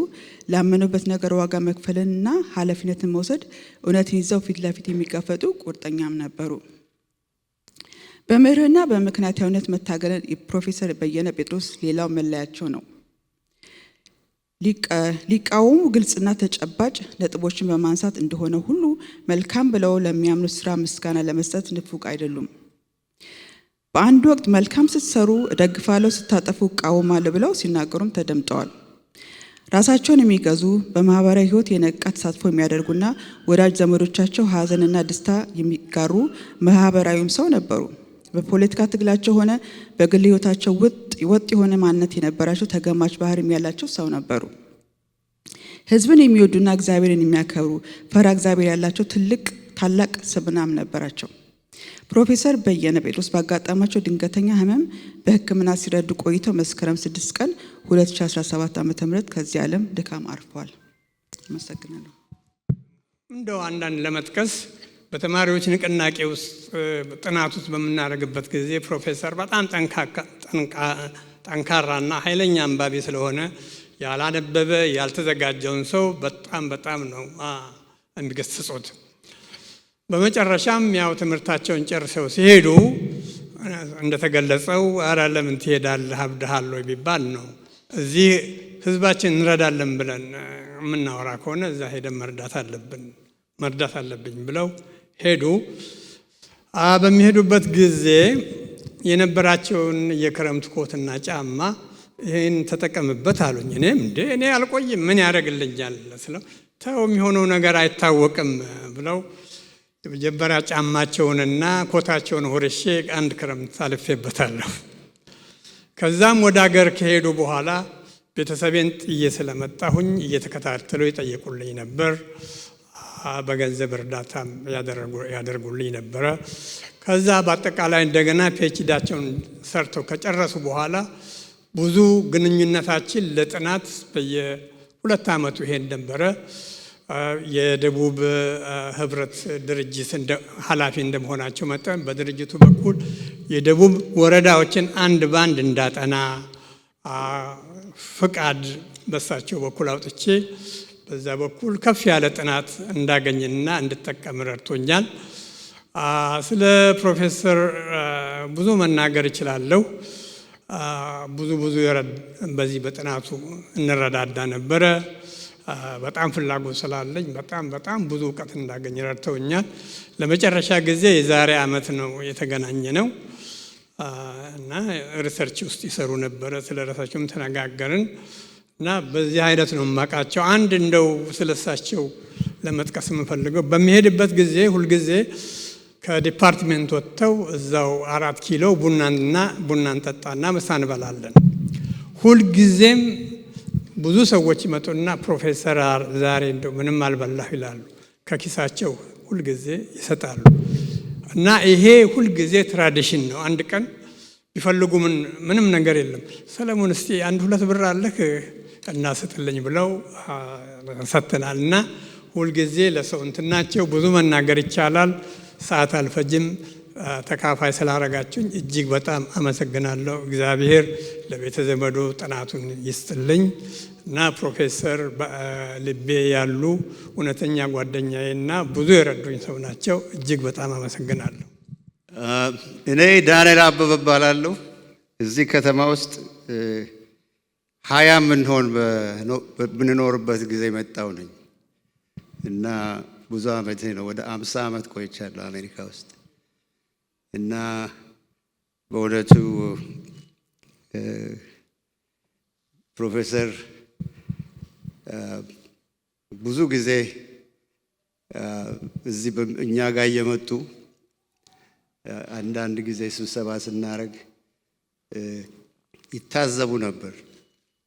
ላመኑበት ነገር ዋጋ መክፈልንና ኃላፊነትን መውሰድ፣ እውነትን ይዘው ፊት ለፊት የሚጋፈጡ ቁርጠኛም ነበሩ። በመርህና በምክንያታዊነት መታገልን የፕሮፌሰር በየነ ጴጥሮስ ሌላው መለያቸው ነው። ሊቃወሙ ግልጽና ተጨባጭ ነጥቦችን በማንሳት እንደሆነ ሁሉ መልካም ብለው ለሚያምኑት ስራ ምስጋና ለመስጠት ንፉግ አይደሉም። በአንድ ወቅት "መልካም ስትሰሩ እደግፋለሁ፣ ስታጠፉ እቃወማለሁ" ብለው ሲናገሩም ተደምጠዋል። ራሳቸውን የሚገዙ፣ በማህበራዊ ህይወት የነቃ ተሳትፎ የሚያደርጉና ወዳጅ ዘመዶቻቸው ሀዘንና ደስታ የሚጋሩ ማህበራዊም ሰው ነበሩ። በፖለቲካ ትግላቸው ሆነ በግል ህይወታቸው ወጥ የሆነ ማንነት የነበራቸው፣ ተገማች ባህሪም ያላቸው ሰው ነበሩ። ህዝብን የሚወዱና እግዚአብሔርን የሚያከብሩ፣ ፈሪሃ እግዚአብሔር ያላቸው ትልቅ ታላቅ ስብዕናም ነበራቸው። ፕሮፌሰር በየነ ጴጥሮስ ባጋጠማቸው ድንገተኛ ህመም በሕክምና ሲረዱ ቆይተው መስከረም 6 ቀን 2017 ዓ.ም. ከዚህ ዓለም ድካም አርፈዋል። አመሰግናለሁ። እንደው አንዳንድ ለመጥቀስ፣ በተማሪዎች ንቅናቄ ውስጥ ጥናት ውስጥ በምናደርግበት ጊዜ ፕሮፌሰር በጣም ጠንካራና ኃይለኛ አንባቢ ስለሆነ ያላነበበ ያልተዘጋጀውን ሰው በጣም በጣም ነው የሚገስጹት። በመጨረሻም ያው ትምህርታቸውን ጨርሰው ሲሄዱ እንደተገለጸው "ኧረ ለምን ትሄዳለህ፣ አብደሃል ወይ?" ቢባል ነው፣ "እዚህ ህዝባችን እንረዳለን ብለን የምናወራ ከሆነ እዛ ሄደን መርዳት አለብን፣ መርዳት አለብኝ" ብለው ሄዱ። በሚሄዱበት ጊዜ የነበራቸውን የክረምት ኮትና ጫማ "ይህን ተጠቀምበት" አሉኝ። እኔም "እንዴ፣ እኔ አልቆይም፣ ምን ያደርግልኛል?" ስለው "ተው፣ የሚሆነው ነገር አይታወቅም" ብለው የመጀመሪያ ጫማቸውንና ኮታቸውን ወርሼ አንድ ክረምት አልፌበታለሁ። ከዛም ወደ ሀገር ከሄዱ በኋላ ቤተሰቤን ጥዬ ስለመጣሁኝ እየተከታተሉ ይጠይቁልኝ ነበር። በገንዘብ እርዳታም ያደርጉልኝ ነበረ። ከዛ በአጠቃላይ እንደገና PhD ያቸውን ሰርተው ከጨረሱ በኋላ ብዙ ግንኙነታችን ለጥናት በየወሩ 2 ዓመቱ ይሄን ነበረ። የደቡብ ህብረት ድርጅት ኃላፊ እንደመሆናቸው መጠን በድርጅቱ በኩል የደቡብ ወረዳዎችን አንድ ባንድ እንዳጠና ፍቃድ በሳቸው በኩል አውጥቼ በዛ በኩል ከፍ ያለ ጥናት እንዳገኝና እንድጠቀም ረድቶኛል። ስለ ፕሮፌሰር ብዙ መናገር እችላለሁ። ብዙ ብዙ በዚህ በጥናቱ እንረዳዳ ነበረ። በጣም ፍላጎት ስላለኝ በጣም በጣም ብዙ እውቀት እንዳገኝ ረድተውኛል። ለመጨረሻ ጊዜ የዛሬ ዓመት ነው የተገናኘነው እና research ውስጥ ይሰሩ ነበረ። ስለ ራሳቸውም ተነጋገርን እና በዚህ አይነት ነው የማውቃቸው። አንድ እንደው ስለሳቸው ለመጥቀስ የምፈልገው በሚሄድበት ጊዜ ሁልጊዜ ከ department ወጥተው እዛው 4 ኪሎ ቡናና ቡና እንጠጣና ምሳ እንበላለን። ሁልጊዜም ብዙ ሰዎች ይመጡና "ፕሮፌሰር፣ ዛሬ እንደው ምንም አልበላሁ" ይላሉ። ከኪሳቸው ሁልጊዜ ይሰጣሉ። እና ይሄ ሁልጊዜ tradition ነው። አንድ ቀን ቢፈልጉ ምንም ነገር የለም። "ሰለሞን፣ እስቲ አንድ ሁለት ብር አለህ እና ስጥልኝ" ብለው ሰጥተናል። እና ሁልጊዜ ለሰው እንትን ናቸው። ብዙ መናገር ይቻላል። ሰዓት አልፈጅም። ተካፋይ ስላረጋችሁኝ እጅግ በጣም አመሰግናለሁ። እግዚአብሔር ለቤተ ዘመዱ ጥናቱን ይስጥልኝ እና ፕሮፌሰር ልቤ ያሉ እውነተኛ ጓደኛዬና ብዙ የረዱኝ ሰው ናቸው። እጅግ በጣም አመሰግናለሁ። እኔ ዳንኤል አበበ እባላለሁ። እዚህ ከተማ ውስጥ 20 የምንሆን በምንኖርበት ጊዜ መጣው ነኝ እና ብዙ ዓመቴ ነው። ወደ 50 ዓመት ቆይቻለሁ አሜሪካ ውስጥ። እና በእውነቱ ፕሮፌሰር ብዙ ጊዜ እዚህ እኛ ጋር እየመጡ አንዳንድ ጊዜ ስብሰባ ስናደርግ ይታዘቡ ነበር።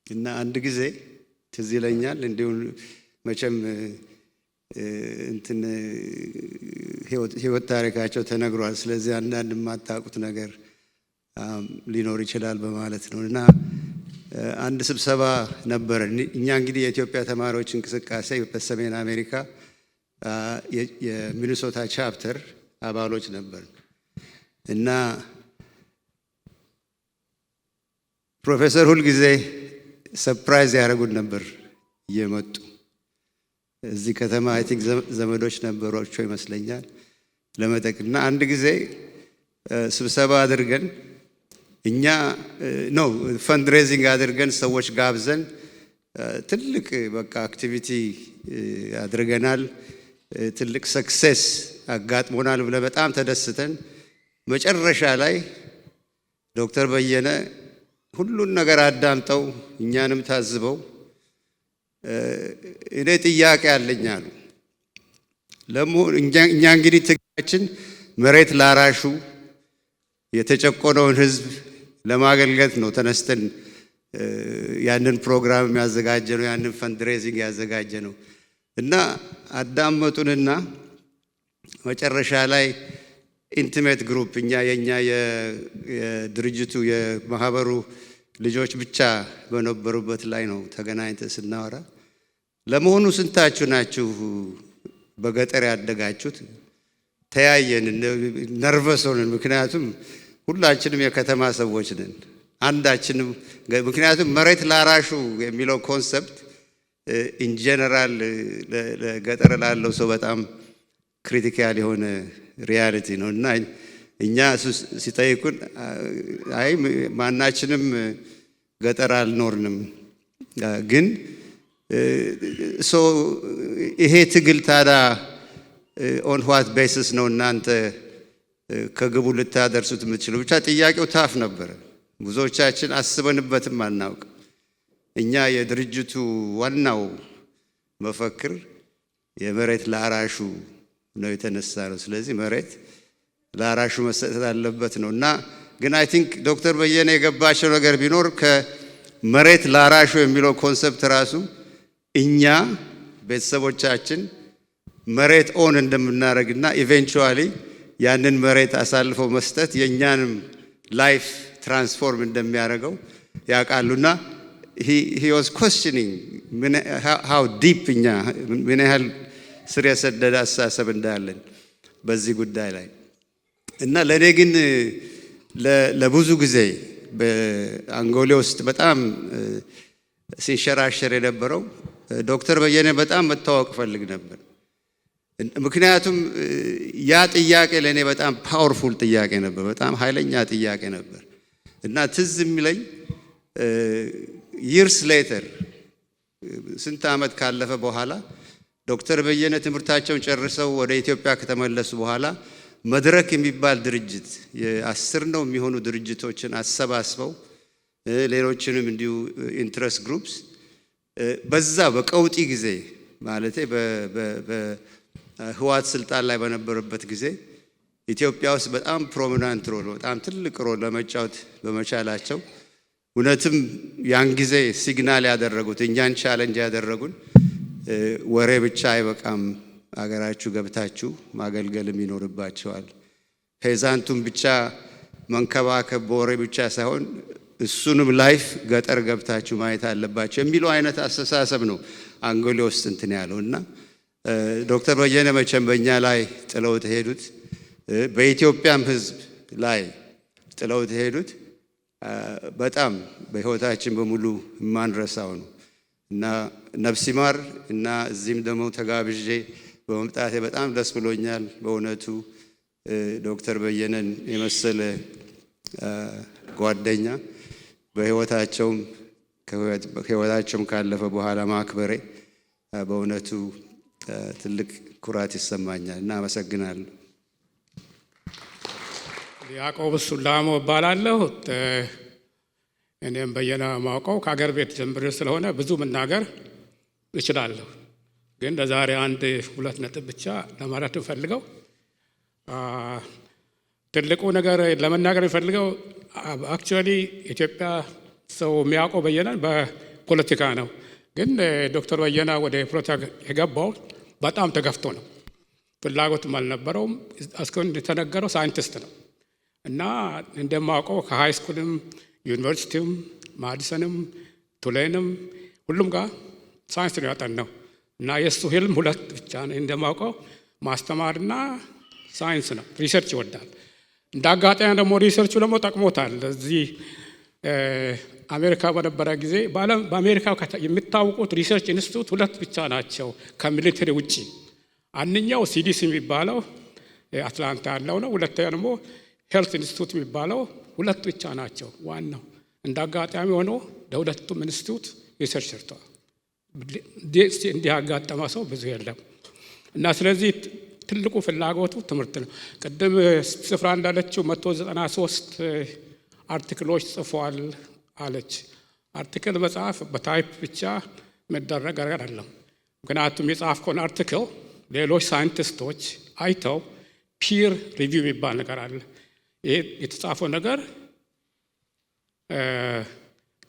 እና አንድ ጊዜ ትዝ ይለኛል፣ እንዲሁ መቼም እንትን ህይወት ታሪካቸው ተነግሯል። ስለዚህ አንዳንድ የማታውቁት ነገር ሊኖር ይችላል በማለት ነው። እና አንድ ስብሰባ ነበረ። እኛ እንግዲህ የኢትዮጵያ ተማሪዎች እንቅስቃሴ በሰሜን አሜሪካ የሚኒሶታ chapter አባሎች ነበር እና ፕሮፌሰር ሁልጊዜ surprise ያደረጉን ነበር እየመጡ። እዚህ ከተማ I think ዘመዶች ነበሯቸው ይመስለኛል ለመጠየቅ። እና አንድ ጊዜ ስብሰባ አድርገን እኛ no fundraising አድርገን ሰዎች ጋብዘን ትልቅ በቃ activity አድርገናል፣ ትልቅ success አጋጥሞናል ብለን በጣም ተደስተን መጨረሻ ላይ ዶክተር በየነ ሁሉን ነገር አዳምጠው እኛንም ታዝበው "እኔ ጥያቄ አለኝ" አሉ። ለመሆኑ እኛ እንግዲህ ትግላችን መሬት ላራሹ የተጨቆነውን ሕዝብ ለማገልገል ነው ተነስተን ያንን ፕሮግራም ያዘጋጀነው፣ ያንን fundraising ያዘጋጀነው። እና አዳመጡንና መጨረሻ ላይ intimate group እኛ የኛ የድርጅቱ የማህበሩ ልጆች ብቻ በነበሩበት ላይ ነው ተገናኝተን ስናወራ፣ "ለመሆኑ ስንታችሁ ናችሁ በገጠር ያደጋችሁት?" ተያየን፣ nervous ሆንን። ምክንያቱም ሁላችንም የከተማ ሰዎች ነን። አንዳችንም፣ ምክንያቱም መሬት ላራሹ የሚለው concept in general ለገጠር ላለው ሰው በጣም critical የሆነ reality ነው። እና እኛ ሲጠይቁን "አይ፣ ማናችንም ገጠር አልኖርንም፣ ግን so ይሄ ትግል ታዲያ on what basis ነው እናንተ ከግቡ ልታደርሱት የምትችሉ?" ብቻ ጥያቄው tough ነበረ። ብዙዎቻችን አስበንበትም አናውቅ። እኛ የድርጅቱ ዋናው መፈክር የመሬት ላራሹ ነው የተነሳ ነው። ስለዚህ መሬት ላራሹ መሰጠት አለበት ነው። እና ግን I think ዶክተር በየነ የገባቸው ነገር ቢኖር ከመሬት ላራሹ የሚለው concept ራሱ እኛ ቤተሰቦቻችን መሬት own እንደምናደርግና eventually ያንን መሬት አሳልፎ መስጠት የእኛንም life transform እንደሚያደርገው ያውቃሉና he was questioning how deep እኛ ምን ያህል ስር የሰደደ አስተሳሰብ እንዳለን በዚህ ጉዳይ ላይ። እና ለእኔ ግን ለብዙ ጊዜ በአንጎሌ ውስጥ በጣም ሲንሸራሸር የነበረው ዶክተር በየነ በጣም መተዋወቅ እፈልግ ነበር። ምክንያቱም ያ ጥያቄ ለእኔ በጣም powerful ጥያቄ ነበር፣ በጣም ኃይለኛ ጥያቄ ነበር። እና ትዝ የሚለኝ years later፣ ስንት ዓመት ካለፈ በኋላ፣ ዶክተር በየነ ትምህርታቸውን ጨርሰው ወደ ኢትዮጵያ ከተመለሱ በኋላ መድረክ የሚባል ድርጅት የ10 ነው የሚሆኑ ድርጅቶችን አሰባስበው፣ ሌሎችንም እንዲሁ interest groups፣ በዛ በቀውጢ ጊዜ፣ ማለቴ በህወሓት ስልጣን ላይ በነበረበት ጊዜ፣ ኢትዮጵያ ውስጥ በጣም prominent role፣ በጣም ትልቅ role ለመጫወት በመቻላቸው፣ እውነትም ያን ጊዜ signal ያደረጉት፣ እኛን challenge ያደረጉን፣ ወሬ ብቻ አይበቃም፣ አገራችሁ ገብታችሁ ማገልገልም ይኖርባችኋል። Peasant ኡን ብቻ መንከባከብ በወሬ ብቻ ሳይሆን እሱንም life ገጠር ገብታችሁ ማየት አለባችሁ የሚለው አይነት አስተሳሰብ ነው አንጎሌ ውስጥ እንትን ያለው። እና ዶክተር በየነ መቼም በእኛ ላይ ጥለውት የሄዱት፣ በኢትዮጵያም ሕዝብ ላይ ጥለውት የሄዱት በጣም በሕይወታችን በሙሉ የማንረሳው ነው። እና ነፍስ ይማር። እና እዚህም ደግሞ ተጋብዤ በመምጣቴ በጣም ደስ ብሎኛል። በእውነቱ ዶክተር በየነን የመሰለ ጓደኛ በሕይወታቸውም ከሕይወታቸውም ካለፈ በኋላ ማክበሬ በእውነቱ ትልቅ ኩራት ይሰማኛል እና አመሰግናለሁ። ያዕቆብ ሱላሞ እባላለሁ። እኔም በየነ ማውቀው ከሀገር ቤት ጀምሬ ስለሆነ ብዙ መናገር እችላለሁ። ግን ለዛሬ አንድ ሁለት ነጥብ ብቻ ለማለት የምፈልገው፣ ትልቁ ነገር ለመናገር የምፈልገው actually ኢትዮጵያ ሰው የሚያውቀው በየነን በፖለቲካ ነው። ግን ዶክተር በየነ ወደ ፖለቲካ የገባው በጣም ተገፍቶ ነው። ፍላጎትም አልነበረውም። እስካሁን እንደተነገረው ሳይንቲስት ነው እና እንደማውቀው ከ high school ም ዩኒቨርሲቲውም ማዲሰንም ቱሌንም ሁሉም ጋር ሳይንስ ነው ያጠናው። እና የእሱ ህልም ሁለት ብቻ ነው እንደማውቀው፣ ማስተማርና ሳይንስ ነው። Research ይወዳል። እንደ አጋጣሚ ደግሞ research ኡ ደግሞ ጠቅሞታል። እዚህ አሜሪካ በነበረ ጊዜ በዓለም በአሜሪካ የሚታወቁት research institute ሁለት ብቻ ናቸው ከ military ውጭ። አንደኛው CDC የሚባለው አትላንታ ያለው ነው። ሁለተኛ ደግሞ health institute የሚባለው፣ ሁለት ብቻ ናቸው። ዋናው እንደ አጋጣሚ ሆኖ ለሁለቱም institute research ሰርተዋል። እንዲህ ያጋጠመ ሰው ብዙ የለም። እና ስለዚህ ትልቁ ፍላጎቱ ትምህርት ነው። ቅድም ስፍራ እንዳለችው 193 article ኦች ጽፏል አለች። Article መጻፍ በ type ብቻ የሚደረግ ነገር አይደለም። ምክንያቱም የጻፍከውን article ሌሎች ሳይንቲስቶች አይተው peer review የሚባል ነገር አለ። ይሄ የተጻፈው ነገር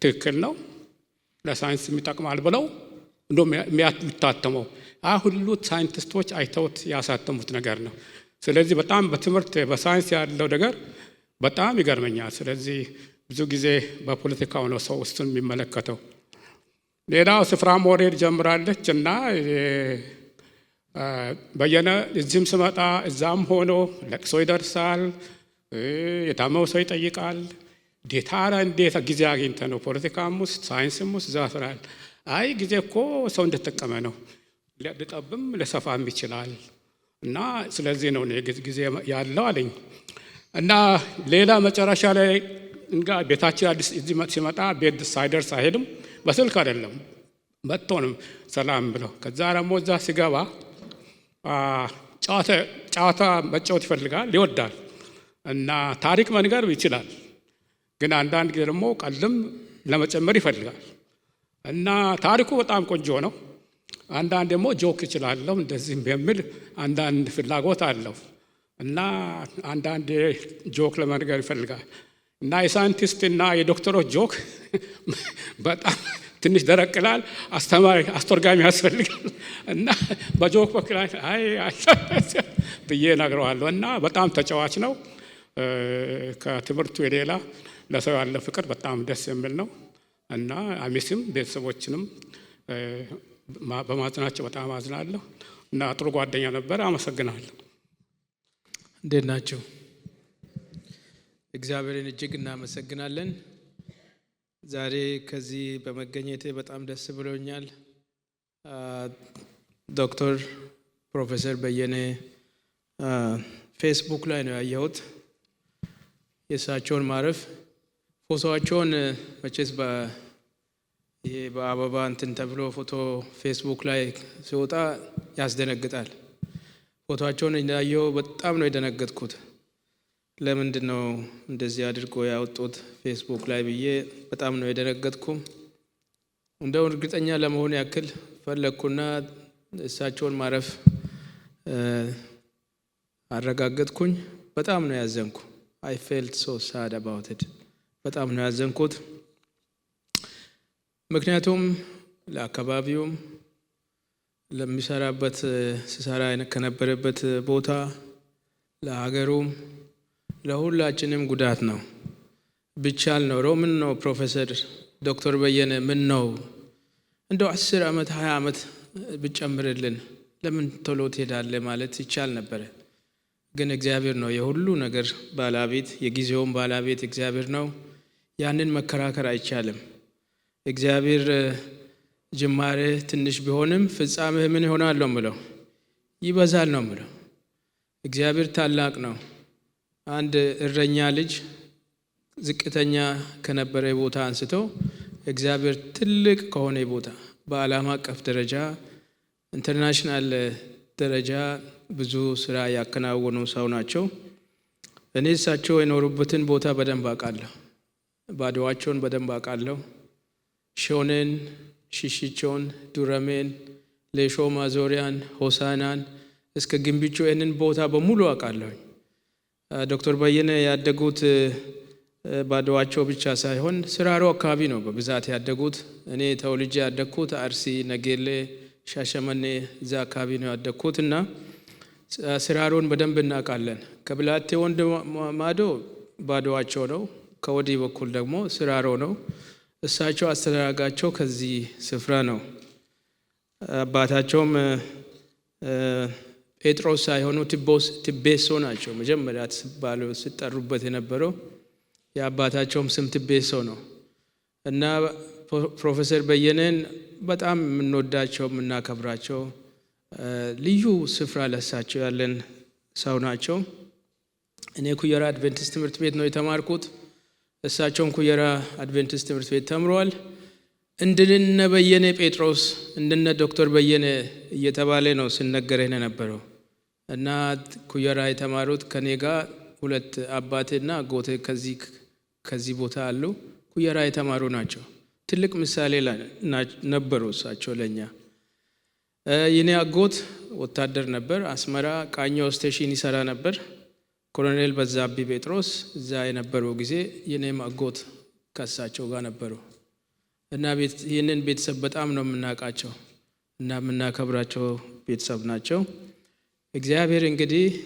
ትክክል ነው፣ ለሳይንስ የሚጠቅማል ብለው እንደውም የሚታተመው ሁሉ ሳይንቲስቶች አይተውት ያሳተሙት ነገር ነው። ስለዚህ በጣም በትምህርት በሳይንስ ያለው ነገር በጣም ይገርመኛል። ስለዚህ ብዙ ጊዜ በፖለቲካው ነው ሰው እሱን የሚመለከተው። ሌላው ስፍራ ሞዴል ጀምራለች። እና በየነ እዚህም ስመጣ እዛም ሆኖ ለቅሶ ይደርሳል፣ የታመመው ሰው ይጠይቃል። ታዲያ እንዴት ጊዜ አግኝተ ነው ፖለቲካም ውስጥ ሳይንስም ውስጥ እዛ ስራል? አይ፣ ጊዜ እኮ ሰው እንደተጠቀመ ነው፣ ሊጠብም ሊሰፋም ይችላል። እና ስለዚህ ነው ጊዜ ያለው አለኝ። እና ሌላ መጨረሻ ላይ እንጋ ቤታችን አዲስ እዚህ ሲመጣ ቤት ሳይደርስ አይሄድም። በስልክ አይደለም፣ መጥቶ ነው ሰላም ብለው። ከዛ ደግሞ እዛ ሲገባ ጨዋታ መጫወት ይፈልጋል፣ ይወዳል እና ታሪክ መንገር ይችላል። ግን አንዳንድ ጊዜ ደግሞ ቀልድም ለመጨመር ይፈልጋል እና ታሪኩ በጣም ቆንጆ ነው። አንዳንድ ደግሞ joke እችላለሁ እንደዚህም የሚል አንዳንድ ፍላጎት አለው እና አንዳንድ joke ለመንገር ይፈልጋል። እና የሳይንቲስት እና የዶክተሮች joke በጣም ትንሽ ደረቅ ይላል። አስተማሪ አስተርጓሚ ያስፈልጋል። እና በ joke በኩል አይ ብዬ እነግረዋለሁ። እና በጣም ተጫዋች ነው። ከትምህርቱ የሌላ ለሰው ያለ ፍቅር በጣም ደስ የሚል ነው። እና አሚስም ቤተሰቦችንም በማዘናቸው በጣም አዝናለሁ እና ጥሩ ጓደኛ ነበር። አመሰግናለሁ። እንዴት ናችሁ? እግዚአብሔርን እጅግ እናመሰግናለን። ዛሬ ከዚህ በመገኘቴ በጣም ደስ ብሎኛል። ዶክተር ፕሮፌሰር በየነ ፌስቡክ ላይ ነው ያየሁት የእሳቸውን ማረፍ። ፎቶዋቸውን መቼስ ይሄ በአበባ እንትን ተብሎ ፎቶ ፌስቡክ ላይ ሲወጣ ያስደነግጣል። ፎቶቸውን እንዳየው በጣም ነው የደነገጥኩት። ለምንድን ነው እንደዚህ አድርጎ ያወጡት ፌስቡክ ላይ ብዬ በጣም ነው የደነገጥኩ። እንደው እርግጠኛ ለመሆን ያክል ፈለግኩና እሳቸውን ማረፍ አረጋገጥኩኝ። በጣም ነው ያዘንኩ። I felt so sad about it። በጣም ነው ያዘንኩት። ምክንያቱም ለአካባቢውም፣ ለሚሰራበት፣ ሲሰራ ከነበረበት ቦታ፣ ለሀገሩም ለሁላችንም ጉዳት ነው። ቢቻል ኖሮ ምን ነው ፕሮፌሰር ዶክተር በየነ፣ ምን ነው እንደው 10 ዓመት፣ 20 ዓመት ብጨምርልን፣ ለምን ቶሎ ትሄዳለህ ማለት ይቻል ነበረ። ግን እግዚአብሔር ነው የሁሉ ነገር ባለቤት፣ የጊዜውም ባለቤት እግዚአብሔር ነው። ያንን መከራከር አይቻልም። እግዚአብሔር ጅማሬህ ትንሽ ቢሆንም ፍጻሜህ ምን ይሆናል ነው ምለው፣ ይበዛል ነው ምለው። እግዚአብሔር ታላቅ ነው። አንድ እረኛ ልጅ ዝቅተኛ ከነበረ ቦታ አንስቶ እግዚአብሔር ትልቅ ከሆነ ቦታ በዓለም አቀፍ ደረጃ፣ international ደረጃ ብዙ ስራ ያከናወኑ ሰው ናቸው። እኔ እሳቸው የኖሩበትን ቦታ በደንብ አውቃለሁ። ባድዋቸውን በደንብ አውቃለሁ። ሾኔን፣ ሽሽቾን፣ ዱረሜን፣ ሌሾ ማዞሪያን፣ ሆሳናን እስከ ግንቢቾ ይህንን ቦታ በሙሉ አውቃለሁኝ። ዶክተር በየነ ያደጉት ባድዋቸው ብቻ ሳይሆን ስራሮ አካባቢ ነው በብዛት ያደጉት። እኔ ተወልጄ ያደግኩት አርሲ ነጌሌ፣ ሻሸመኔ እዛ አካባቢ ነው ያደግኩት እና ስራሮን በደንብ እናውቃለን። ከብላቴ ወንዝ ማዶ ባድዋቸው ነው፣ ከወዲህ በኩል ደግሞ ስራሮ ነው። እሳቸው አስተዳደጋቸው ከዚህ ስፍራ ነው። አባታቸውም ጴጥሮስ ሳይሆኑ ትቤሶ ናቸው። መጀመሪያ ሲባሉ ሲጠሩበት የነበረው የአባታቸውም ስም ትቤሶ ነው እና ፕሮፌሰር በየነን በጣም የምንወዳቸው፣ የምናከብራቸው፣ ልዩ ስፍራ ለሳቸው ያለን ሰው ናቸው። እኔ ኩየራ አድቬንቲስት ትምህርት ቤት ነው የተማርኩት። እሳቸውም ኩየራ አድቬንቲስት ትምህርት ቤት ተምረዋል። እንደነ በየነ ጴጥሮስ፣ እንደነ ዶክተር በየነ እየተባለ ነው ሲነገረን የነበረው እና ኩየራ የተማሩት ከኔ ጋር ሁለት አባቴና አጎቴ ከዚህ ቦታ አሉ። ኩየራ የተማሩ ናቸው። ትልቅ ምሳሌ ነበሩ እሳቸው ለኛ። የኔ አጎት ወታደር ነበር። አስመራ ቃኘው station ይሰራ ነበር። ኮሎኔል በዛብህ ጴጥሮስ እዛ የነበረው ጊዜ የኔም አጎት ከሳቸው ጋር ነበሩ እና ይህንን ቤተሰብ በጣም ነው የምናውቃቸው እና የምናከብራቸው ቤተሰብ ናቸው። እግዚአብሔር እንግዲህ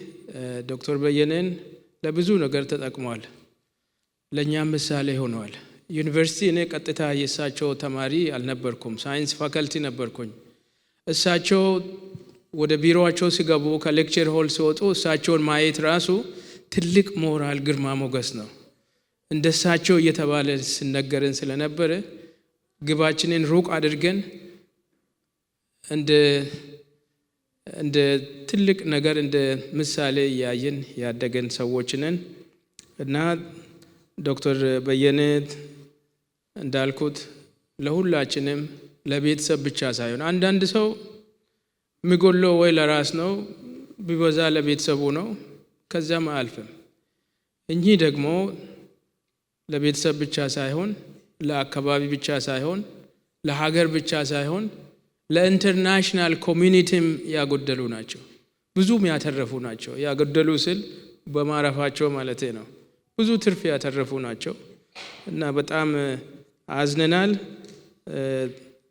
ዶክተር በየነን ለብዙ ነገር ተጠቅሟል። ለእኛም ምሳሌ ሆነዋል። ዩኒቨርሲቲ እኔ ቀጥታ የእሳቸው ተማሪ አልነበርኩም። Science faculty ነበርኩኝ። እሳቸው ወደ ቢሮአቸው ሲገቡ፣ ከ lecture hall ሲወጡ እሳቸውን ማየት ራሱ ትልቅ ሞራል፣ ግርማ ሞገስ ነው። እንደ እሳቸው እየተባለ ሲነገረን ስለነበረ ግባችንን ሩቅ አድርገን እንደ ትልቅ ነገር፣ እንደ ምሳሌ እያየን ያደግን ሰዎች ነን እና ዶክተር በየነ እንዳልኩት ለሁላችንም፣ ለቤተሰብ ብቻ ሳይሆን፣ አንዳንድ ሰው የሚጎለው ወይ ለራስ ነው፣ ቢበዛ ለቤተሰቡ ነው፣ ከዚያም አያልፍም። እኚህ ደግሞ ለቤተሰብ ብቻ ሳይሆን፣ ለአካባቢ ብቻ ሳይሆን፣ ለሀገር ብቻ ሳይሆን፣ ለ international community ም ያጎደሉ ናቸው። ብዙም ያተረፉ ናቸው። ያጎደሉ ስል በማረፋቸው ማለቴ ነው። ብዙ ትርፍ ያተረፉ ናቸው እና በጣም አዝነናል።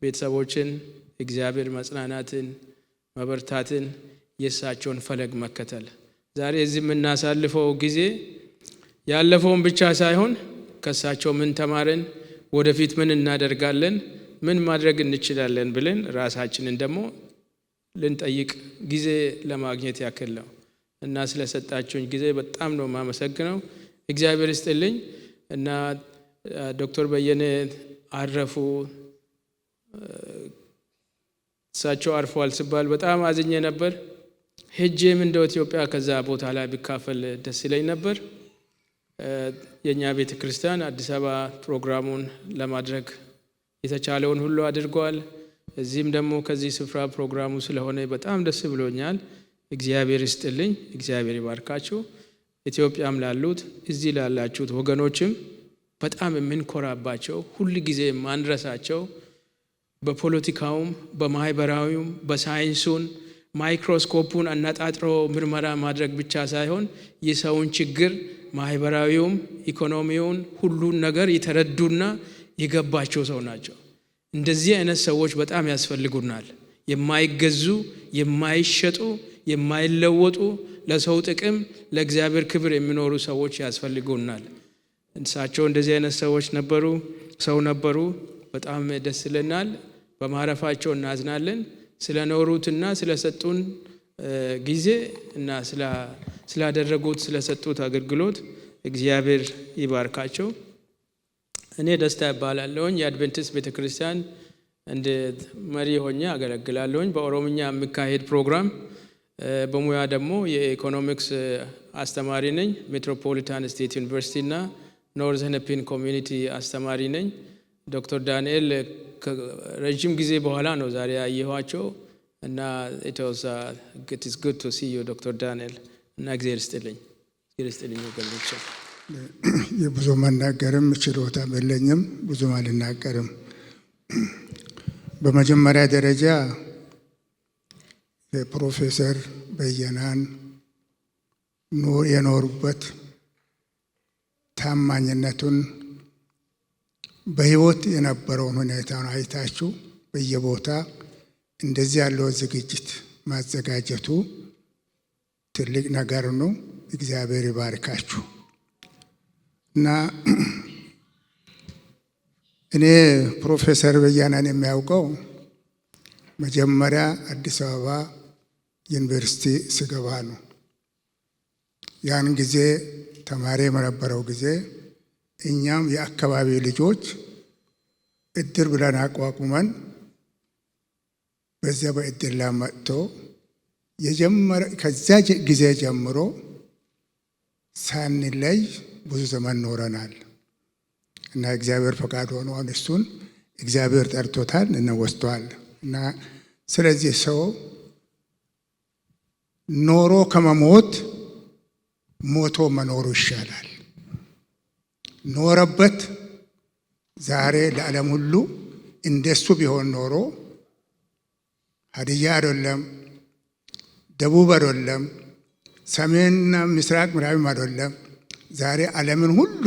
ቤተሰቦችን እግዚአብሔር መጽናናትን፣ መበርታትን፣ የእሳቸውን ፈለግ መከተል፣ ዛሬ እዚህ የምናሳልፈው ጊዜ ያለፈውን ብቻ ሳይሆን ከእሳቸው ምን ተማርን፣ ወደፊት ምን እናደርጋለን፣ ምን ማድረግ እንችላለን ብለን ራሳችንን ደግሞ ልንጠይቅ ጊዜ ለማግኘት ያክል ነው እና ስለሰጣችሁኝ ጊዜ በጣም ነው የማመሰግነው። እግዚአብሔር ይስጥልኝ። እና ዶክተር በየነ አረፉ፣ እሳቸው አርፈዋል ሲባል በጣም አዝኜ ነበር። ሄጄም እንደው ኢትዮጵያ ከዛ ቦታ ላይ ብካፈል ደስ ይለኝ ነበር። የእኛ ቤተ ክርስቲያን አዲስ አበባ ፕሮግራሙን ለማድረግ የተቻለውን ሁሉ አድርገዋል። እዚህም ደግሞ ከዚህ ስፍራ ፕሮግራሙ ስለሆነ በጣም ደስ ብሎኛል። እግዚአብሔር ይስጥልኝ፣ እግዚአብሔር ይባርካችሁ። ኢትዮጵያም ላሉት፣ እዚህ ላላችሁት ወገኖችም በጣም የምንኮራባቸው፣ ሁል ጊዜ የማንረሳቸው፣ በፖለቲካውም በማህበራዊውም በሳይንሱን ማይክሮስኮፑን አነጣጥሮ ምርመራ ማድረግ ብቻ ሳይሆን የሰውን ችግር ማህበራዊውም ኢኮኖሚውን ሁሉን ነገር የተረዱና የገባቸው ሰው ናቸው። እንደዚህ አይነት ሰዎች በጣም ያስፈልጉናል። የማይገዙ፣ የማይሸጡ፣ የማይለወጡ፣ ለሰው ጥቅም ለእግዚአብሔር ክብር የሚኖሩ ሰዎች ያስፈልጉናል። እሳቸው እንደዚህ አይነት ሰዎች ነበሩ፣ ሰው ነበሩ። በጣም ደስ ይለናል። በማረፋቸው እናዝናለን። ስለኖሩትና ስለሰጡን ጊዜ እና ስላደረጉት፣ ስለሰጡት አገልግሎት እግዚአብሔር ይባርካቸው። እኔ ደስታ እባላለሁኝ። የአድቬንቲስት ቤተ ክርስቲያን እንደ መሪ ሆኜ አገለግላለሁኝ። በኦሮምኛ የሚካሄድ ፕሮግራም፣ በሙያ ደግሞ የኢኮኖሚክስ አስተማሪ ነኝ። Metropolitan State University እና North Hennepin Community አስተማሪ ነኝ። ዶክተር ዳንኤል ረጅም ጊዜ በኋላ ነው ዛሬ ያየኋቸው እና it is good to see you, ዶክተር ዳንኤል፣ እና እግዚአብሔር ይስጥልኝ፣ እግዚአብሔር ይስጥልኝ ወገኖቼ። የብዙ መናገርም ችሎታም የለኝም፣ ብዙም አልናገርም። በመጀመሪያ ደረጃ የፕሮፌሰር በየነን የኖሩበት ታማኝነቱን፣ በህይወት የነበረውን ሁኔታን አይታችሁ በየቦታ እንደዚህ ያለው ዝግጅት ማዘጋጀቱ ትልቅ ነገር ነው። እግዚአብሔር ይባርካችሁ። እና እኔ ፕሮፌሰር በየነን የማውቀው መጀመሪያ አዲስ አበባ ዩኒቨርሲቲ ስገባ ነው። ያን ጊዜ ተማሪ የነበረው ጊዜ እኛም የአካባቢ ልጆች እድር ብለን አቋቁመን በዚያ በእድር ላይ መጥቶ የጀመረ፣ ከዚያ ጊዜ ጀምሮ ሳንለይ ብዙ ዘመን ኖረናል እና እግዚአብሔር ፈቃድ ሆኖ አሁን እሱን እግዚአብሔር ጠርቶታል እና ወስዷል። እና ስለዚህ ሰው ኖሮ ከመሞት ሞቶ መኖሩ ይሻላል። ኖረበት ዛሬ ለዓለም ሁሉ እንደሱ ቢሆን ኖሮ ሀዲያ አይደለም፣ ደቡብ አይደለም፣ ሰሜንና ምስራቅ ምዕራብም አይደለም። ዛሬ ዓለምን ሁሉ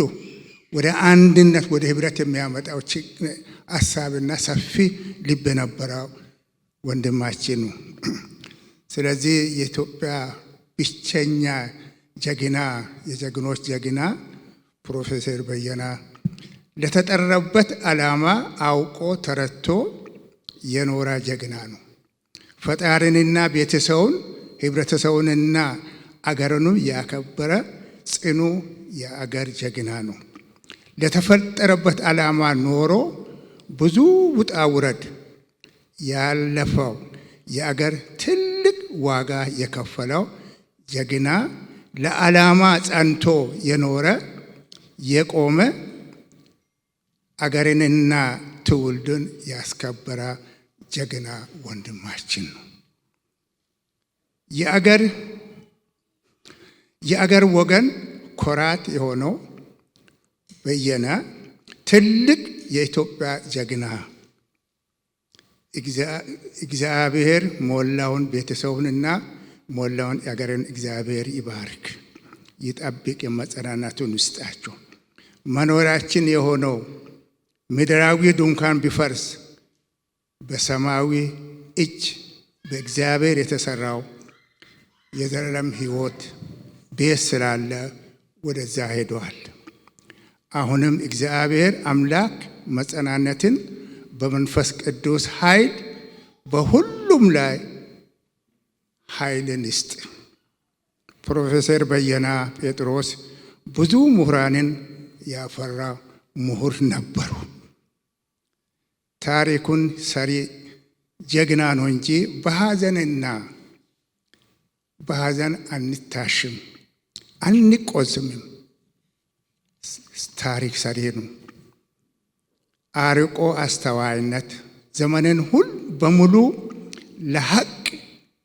ወደ አንድነት፣ ወደ ህብረት የሚያመጣው ሀሳብና ሰፊ ልብ የነበረው ወንድማችን ነው። ስለዚህ የኢትዮጵያ ብቸኛ ጀግና፣ የጀግኖች ጀግና ፕሮፌሰር በየነ ለተጠራበት ዓላማ አውቆ ተረድቶ የኖረ ጀግና ነው። ፈጣሪንና ቤተሰቡን፣ ህብረተሰቡንና አገሩንም ያከበረ ጽኑ የአገር ጀግና ነው። ለተፈጠረበት ዓላማ ኖሮ ብዙ ውጣ ውረድ ያለፈው፣ የአገር ትልቅ ዋጋ የከፈለው ጀግና፣ ለዓላማ ጸንቶ የኖረ፣ የቆመ፣ አገርንና ትውልድን ያስከበረ ጀግና ወንድማችን ነው። የአገር ወገን ኩራት የሆነው በየነ ትልቅ የኢትዮጵያ ጀግና፣ እግዚአብሔር ሞላውን ቤተሰቡንና ሞላውን የአገርን እግዚአብሔር ይባርክ፣ ይጠብቅ፣ የመጽናናቱን ይስጣቸው። መኖሪያችን የሆነው ምድራዊ ድንኳን ቢፈርስ በሰማያዊ እጅ በእግዚአብሔር የተሰራው የዘላለም ሕይወት ቤት ስላለ ወደዛ ሄደዋል። አሁንም እግዚአብሔር አምላክ መጽናናትን በመንፈስ ቅዱስ ኃይል በሁሉም ላይ ኃይልን ይስጥ። ፕሮፌሰር በየነ ጴጥሮስ ብዙ ምሁራንን ያፈራ ምሁር ነበሩ። ታሪኩን ሰሪ ጀግና ነው እንጂ በሐዘንና በሐዘን አንታሽም፣ አንቆዝምም። ታሪክ ሰሪ ነው። አርቆ አስተዋይነት ዘመንን ሁሉ በሙሉ ለሐቅ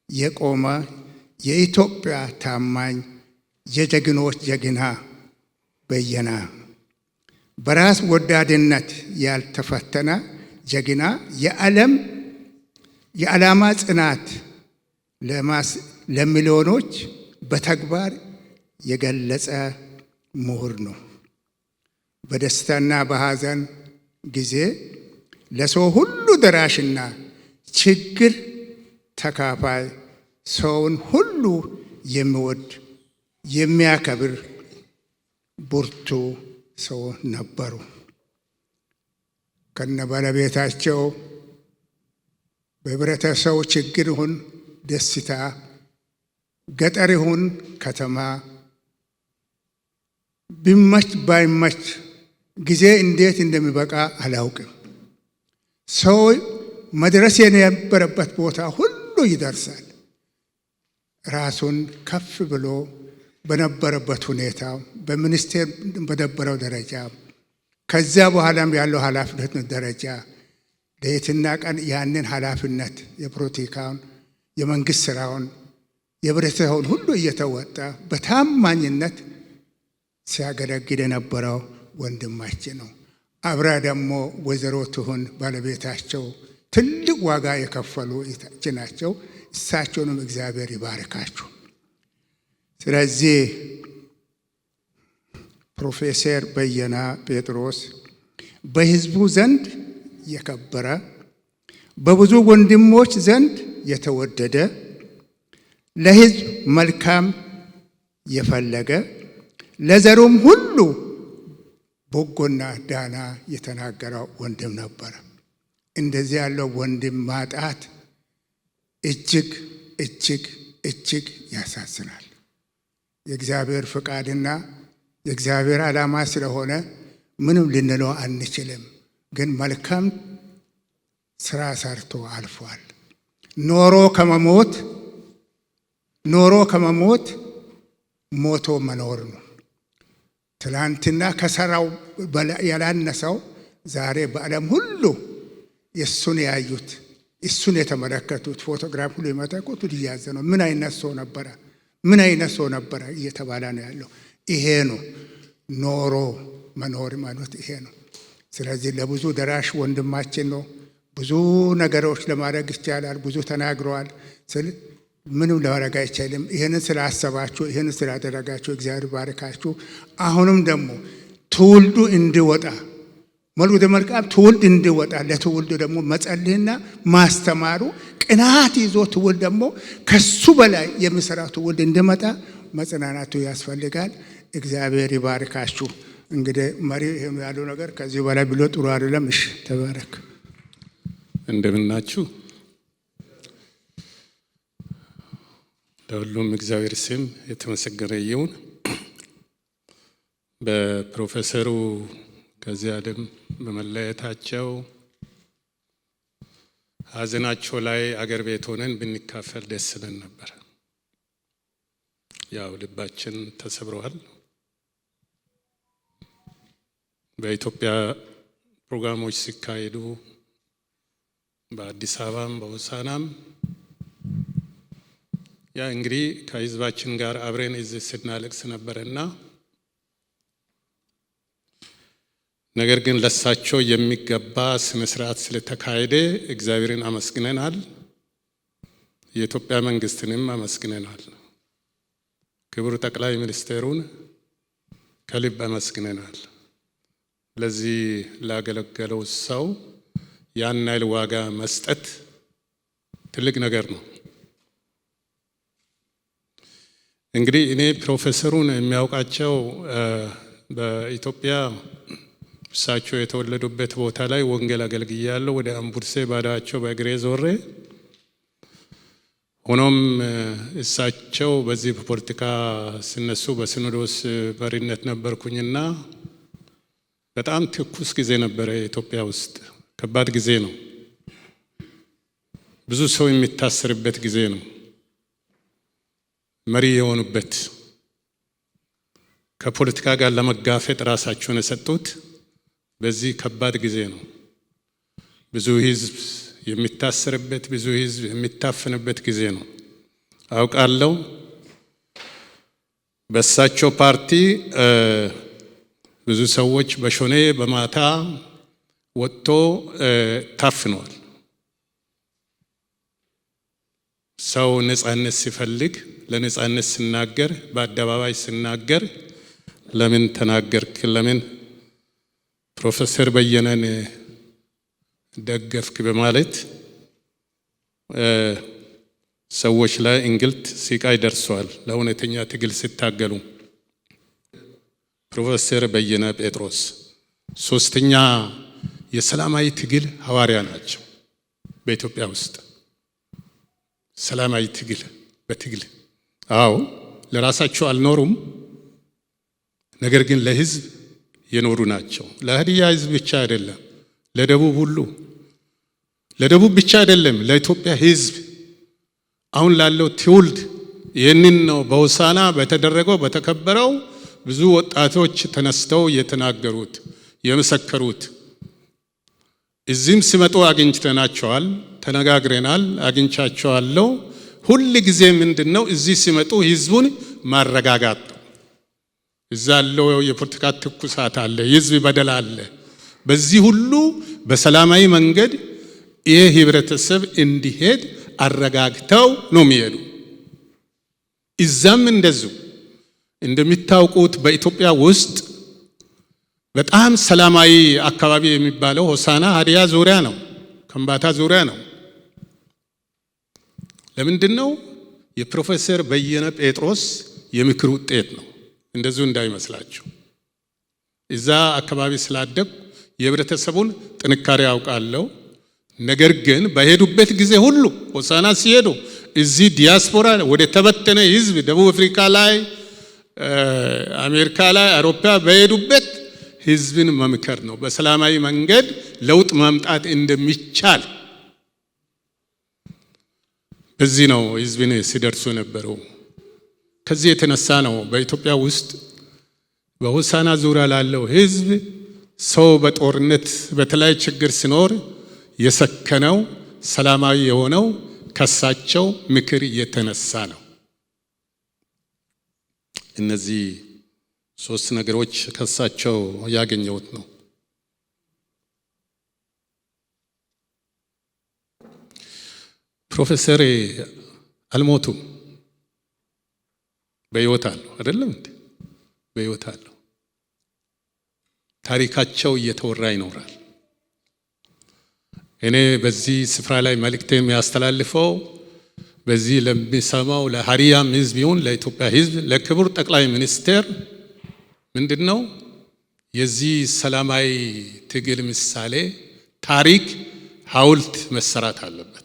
የቆመ የኢትዮጵያ ታማኝ የጀግኖች ጀግና በየነ፣ በራስ ወዳድነት ያልተፈተነ ጀግና፣ የዓለም የዓላማ ጽናት ለሚሊዮኖች በተግባር የገለጸ ምሁር ነው። በደስታና በሐዘን ጊዜ ለሰው ሁሉ ደራሽና ችግር ተካፋይ፣ ሰውን ሁሉ የሚወድ፣ የሚያከብር ብርቱ ሰው ነበሩ። ከነ ባለቤታቸው በህብረተሰቡ ችግር ይሁን ደስታ፣ ገጠር ይሁን ከተማ፣ ቢመች ባይመች፣ ጊዜ እንዴት እንደሚበቃ አላውቅም። ሰው መድረስ የነበረበት ቦታ ሁሉ ይደርሳል። ራሱን ከፍ ብሎ በነበረበት ሁኔታ፣ በሚኒስቴር በነበረው ደረጃ፣ ከዚያ በኋላም ያለው ኃላፊነት ደረጃ፣ ሌትና ቀን ያንን ኃላፊነት የፖለቲካውን፣ የመንግስት ስራውን፣ የህብረተሰቡን ሁሉ እየተወጣ በታማኝነት ሲያገለግል የነበረው ወንድማችን ነው። አብራ ደግሞ ወይዘሮ ትሁን ባለቤታቸው ትልቅ ዋጋ የከፈሉ ናቸው። እሳቸውንም እግዚአብሔር ይባርካችሁ። ስለዚህ ፕሮፌሰር በየነ ጴጥሮስ በህዝቡ ዘንድ የከበረ፣ በብዙ ወንድሞች ዘንድ የተወደደ፣ ለህዝብ መልካም የፈለገ፣ ለዘሩም ሁሉ በጎና ዳና የተናገረው ወንድም ነበረ። እንደዚህ ያለው ወንድም ማጣት እጅግ እጅግ እጅግ ያሳዝናል። የእግዚአብሔር ፍቃድና የእግዚአብሔር ዓላማ ስለሆነ ምንም ልንለው አንችልም። ግን መልካም ስራ ሰርቶ አልፏል። ኖሮ ከመሞት ሞቶ መኖር ነው። ትላንትና ከሰራው ያላነሰው ዛሬ በዓለም ሁሉ የእሱን ያዩት፣ እሱን የተመለከቱት፣ ፎቶግራፍ ሁሉ የመጠቁት እያዘ ነው። ምን አይነት ሰው ነበረ? ምን አይነት ሰው ነበረ እየተባለ ነው ያለው። ይሄ ነው ኖሮ መኖር ማለት፣ ይሄ ነው። ስለዚህ ለብዙ ደራሽ ወንድማችን ነው። ብዙ ነገሮች ለማድረግ ይቻላል። ብዙ ተናግረዋል። ስል ምንም ለማድረግ አይቻልም። ይህንን ስላሰባችሁ፣ ይህንን ስላደረጋችሁ እግዚአብሔር ባርካችሁ። አሁንም ደግሞ ትውልዱ እንዲወጣ፣ መልኩ መልካም ትውልድ እንዲወጣ፣ ለትውልዱ ደግሞ መጸለይና ማስተማሩ፣ ቅናት ይዞ ትውልድ ደግሞ ከሱ በላይ የሚሰራ ትውልድ እንዲመጣ መጽናናቱ ያስፈልጋል። እግዚአብሔር ይባርካችሁ። እንግዲህ መሪ ይሄኑ ያለው ነገር ከዚህ በላይ ብሎ ጥሩ አይደለም። እሺ፣ ተባረክ። እንደምናችሁ። ለሁሉም እግዚአብሔር ስም የተመሰገነ ይሁን። በፕሮፌሰሩ ከዚህ ዓለም በመለየታቸው ሐዘናቸው ላይ አገር ቤት ሆነን ብንካፈል ደስ ይለን ነበር። ያው ልባችን ተሰብረዋል። በኢትዮጵያ ፕሮግራሞች ሲካሄዱ በአዲስ አበባም በሆሳናም ያ እንግዲህ ከህዝባችን ጋር አብረን እዚህ ስናለቅስ ነበርና ነገር ግን ለሳቸው የሚገባ ስነ ስርዓት ስለተካሄደ እግዚአብሔርን አመስግነናል። የኢትዮጵያ መንግስትንም አመስግነናል። ክቡር ጠቅላይ ሚኒስቴሩን ከልብ አመስግነናል። ለዚህ ላገለገለው ሰው ያን ያህል ዋጋ መስጠት ትልቅ ነገር ነው። እንግዲህ እኔ ፕሮፌሰሩን የሚያውቃቸው በኢትዮጵያ እሳቸው የተወለዱበት ቦታ ላይ ወንጌል አገልግያለሁ። ወደ አምቡርሴ ባዳቸው በእግሬ ዞሬ። ሆኖም እሳቸው በዚህ በፖለቲካ ሲነሱ በሲኖዶስ መሪነት ነበርኩኝና በጣም ትኩስ ጊዜ ነበረ። ኢትዮጵያ ውስጥ ከባድ ጊዜ ነው። ብዙ ሰው የሚታሰርበት ጊዜ ነው። መሪ የሆኑበት፣ ከፖለቲካ ጋር ለመጋፈጥ ራሳቸውን የሰጡት በዚህ ከባድ ጊዜ ነው። ብዙ ሕዝብ የሚታሰርበት፣ ብዙ ሕዝብ የሚታፈንበት ጊዜ ነው። አውቃለሁ። በእሳቸው ፓርቲ ብዙ ሰዎች በሾኔ በማታ ወጥቶ ታፍነዋል። ሰው ነጻነት ሲፈልግ፣ ለነጻነት ሲናገር፣ በአደባባይ ሲናገር ለምን ተናገርክ፣ ለምን ፕሮፌሰር በየነን ደገፍክ በማለት ሰዎች ላይ እንግልት፣ ስቃይ ደርሷል። ለእውነተኛ ትግል ሲታገሉ ፕሮፌሰር በየነ ጴጥሮስ ሶስተኛ የሰላማዊ ትግል ሐዋርያ ናቸው። በኢትዮጵያ ውስጥ ሰላማዊ ትግል በትግል፣ አዎ፣ ለራሳቸው አልኖሩም፣ ነገር ግን ለሕዝብ የኖሩ ናቸው። ለሀዲያ ሕዝብ ብቻ አይደለም፣ ለደቡብ ሁሉ፣ ለደቡብ ብቻ አይደለም፣ ለኢትዮጵያ ሕዝብ አሁን ላለው ትውልድ። ይህንን ነው በሆሳና በተደረገው በተከበረው ብዙ ወጣቶች ተነስተው የተናገሩት፣ የመሰከሩት። እዚህም ሲመጡ አግኝተናቸዋል፣ ተነጋግረናል፣ አግኝቻቸዋለሁ። ሁል ጊዜ ምንድን ነው፣ እዚህ ሲመጡ ህዝቡን ማረጋጋት ነው። እዛ ያለው የፖለቲካ ትኩሳት አለ፣ የህዝብ በደል አለ። በዚህ ሁሉ በሰላማዊ መንገድ ይህ ህብረተሰብ እንዲሄድ አረጋግተው ነው የሚሄዱ። እዛም እንደዚሁ እንደሚታውቁት በኢትዮጵያ ውስጥ በጣም ሰላማዊ አካባቢ የሚባለው ሆሳና ሀዲያ ዙሪያ ነው፣ ከምባታ ዙሪያ ነው። ለምንድን ነው? የፕሮፌሰር በየነ ጴጥሮስ የምክር ውጤት ነው። እንደዚሁ እንዳይመስላችሁ። እዛ አካባቢ ስላደግኩ የህብረተሰቡን ጥንካሬ አውቃለሁ። ነገር ግን በሄዱበት ጊዜ ሁሉ፣ ሆሳና ሲሄዱ፣ እዚህ ዲያስፖራ ወደ ተበተነ ህዝብ ደቡብ አፍሪካ ላይ፣ አሜሪካ ላይ፣ አውሮፓ በሄዱበት ህዝብን መምከር ነው። በሰላማዊ መንገድ ለውጥ ማምጣት እንደሚቻል በዚህ ነው ህዝብን ሲደርሱ የነበረው። ከዚህ የተነሳ ነው በኢትዮጵያ ውስጥ በሆሳና ዙሪያ ላለው ህዝብ ሰው በጦርነት በተለያየ ችግር ሲኖር የሰከነው፣ ሰላማዊ የሆነው ከሳቸው ምክር የተነሳ ነው። እነዚህ ሶስት ነገሮች ከሳቸው ያገኘሁት ነው። ፕሮፌሰር አልሞቱም፣ በሕይወት አሉ። አይደለም እንዴ? በሕይወት አሉ። ታሪካቸው እየተወራ ይኖራል። እኔ በዚህ ስፍራ ላይ መልእክት የሚያስተላልፈው በዚህ ለሚሰማው ለሀዲያም ህዝብ ይሁን ለኢትዮጵያ ህዝብ፣ ለክቡር ጠቅላይ ሚኒስትር ምንድን ነው፣ የዚህ ሰላማዊ ትግል ምሳሌ ታሪክ ሐውልት መሰራት አለበት።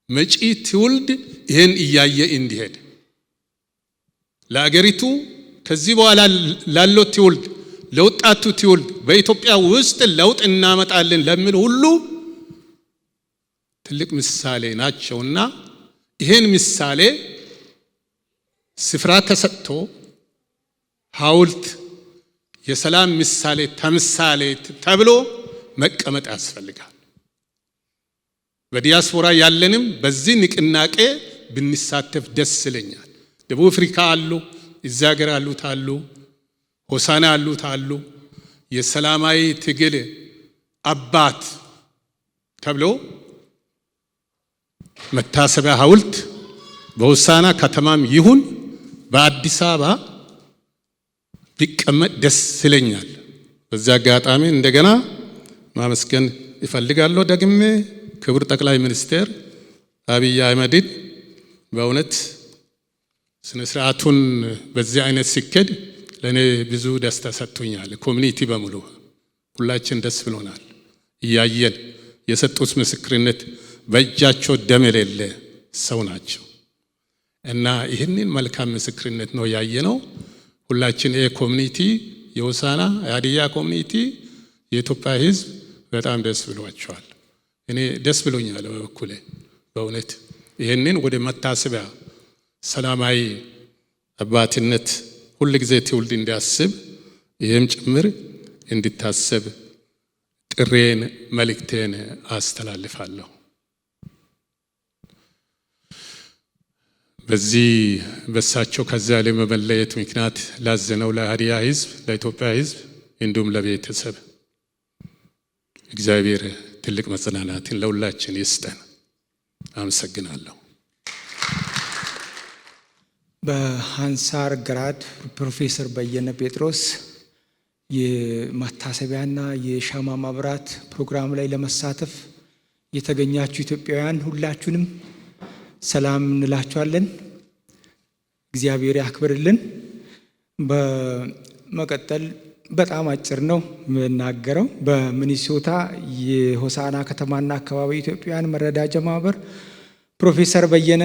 መጪ ትውልድ ይህን እያየ እንዲሄድ፣ ለአገሪቱ ከዚህ በኋላ ላለው ትውልድ፣ ለወጣቱ ትውልድ፣ በኢትዮጵያ ውስጥ ለውጥ እናመጣለን ለሚል ሁሉ ትልቅ ምሳሌ ናቸውና ይህን ምሳሌ ስፍራ ተሰጥቶ ሐውልት የሰላም ምሳሌ ተምሳሌት ተብሎ መቀመጥ ያስፈልጋል። በዲያስፖራ ያለንም በዚህ ንቅናቄ ብንሳተፍ ደስ ይለኛል። ደቡብ አፍሪካ አሉ፣ እዚያ ሀገር ያሉት አሉ፣ ሆሳና ያሉት አሉ። የሰላማዊ ትግል አባት ተብሎ መታሰቢያ ሐውልት በሆሳና ከተማም ይሁን በአዲስ አበባ ቢቀመጥ ደስ ይለኛል። በዚያ አጋጣሚ እንደገና ማመስገን እፈልጋለሁ። ደግሜ ክቡር ጠቅላይ ሚኒስትር አብይ አህመድን በእውነት ስነ ስርዓቱን በዚህ አይነት ሲኬድ ለእኔ ብዙ ደስታ ሰጥቶኛል። Community በሙሉ ሁላችን ደስ ብሎናል። እያየን የሰጡት ምስክርነት በእጃቸው ደም የሌለ ሰው ናቸው እና ይህንን መልካም ምስክርነት ነው ያየነው። ሁላችን ይህ community፣ የሆሳዕና የሀዲያ community፣ የኢትዮጵያ ሕዝብ በጣም ደስ ብሏቸዋል። እኔ ደስ ብሎኛል በበኩሌ። በእውነት ይህንን ወደ መታሰቢያ ሰላማዊ አባትነት ሁል ጊዜ ትውልድ እንዲያስብ፣ ይህም ጭምር እንዲታሰብ ጥሪዬን መልእክቴን አስተላልፋለሁ። በዚህ በሳቸው ከዚያ ላይ መለየት ምክንያት ላዘነው ለሀዲያ ሕዝብ፣ ለኢትዮጵያ ሕዝብ እንዲሁም ለቤተሰብ እግዚአብሔር ትልቅ መጽናናትን ለሁላችን ይስጠን። አመሰግናለሁ። በሃንሳር ግራድ ፕሮፌሰር በየነ ጴጥሮስ የመታሰቢያና የሻማ ማብራት ፕሮግራም ላይ ለመሳተፍ የተገኛችሁ ኢትዮጵያውያን ሁላችሁንም ሰላም እንላችኋለን። እግዚአብሔር ያክብርልን። በመቀጠል በጣም አጭር ነው የምናገረው። በሚኒሶታ የሆሳዕና ከተማና አካባቢ ኢትዮጵያውያን መረዳጃ ማህበር ፕሮፌሰር በየነ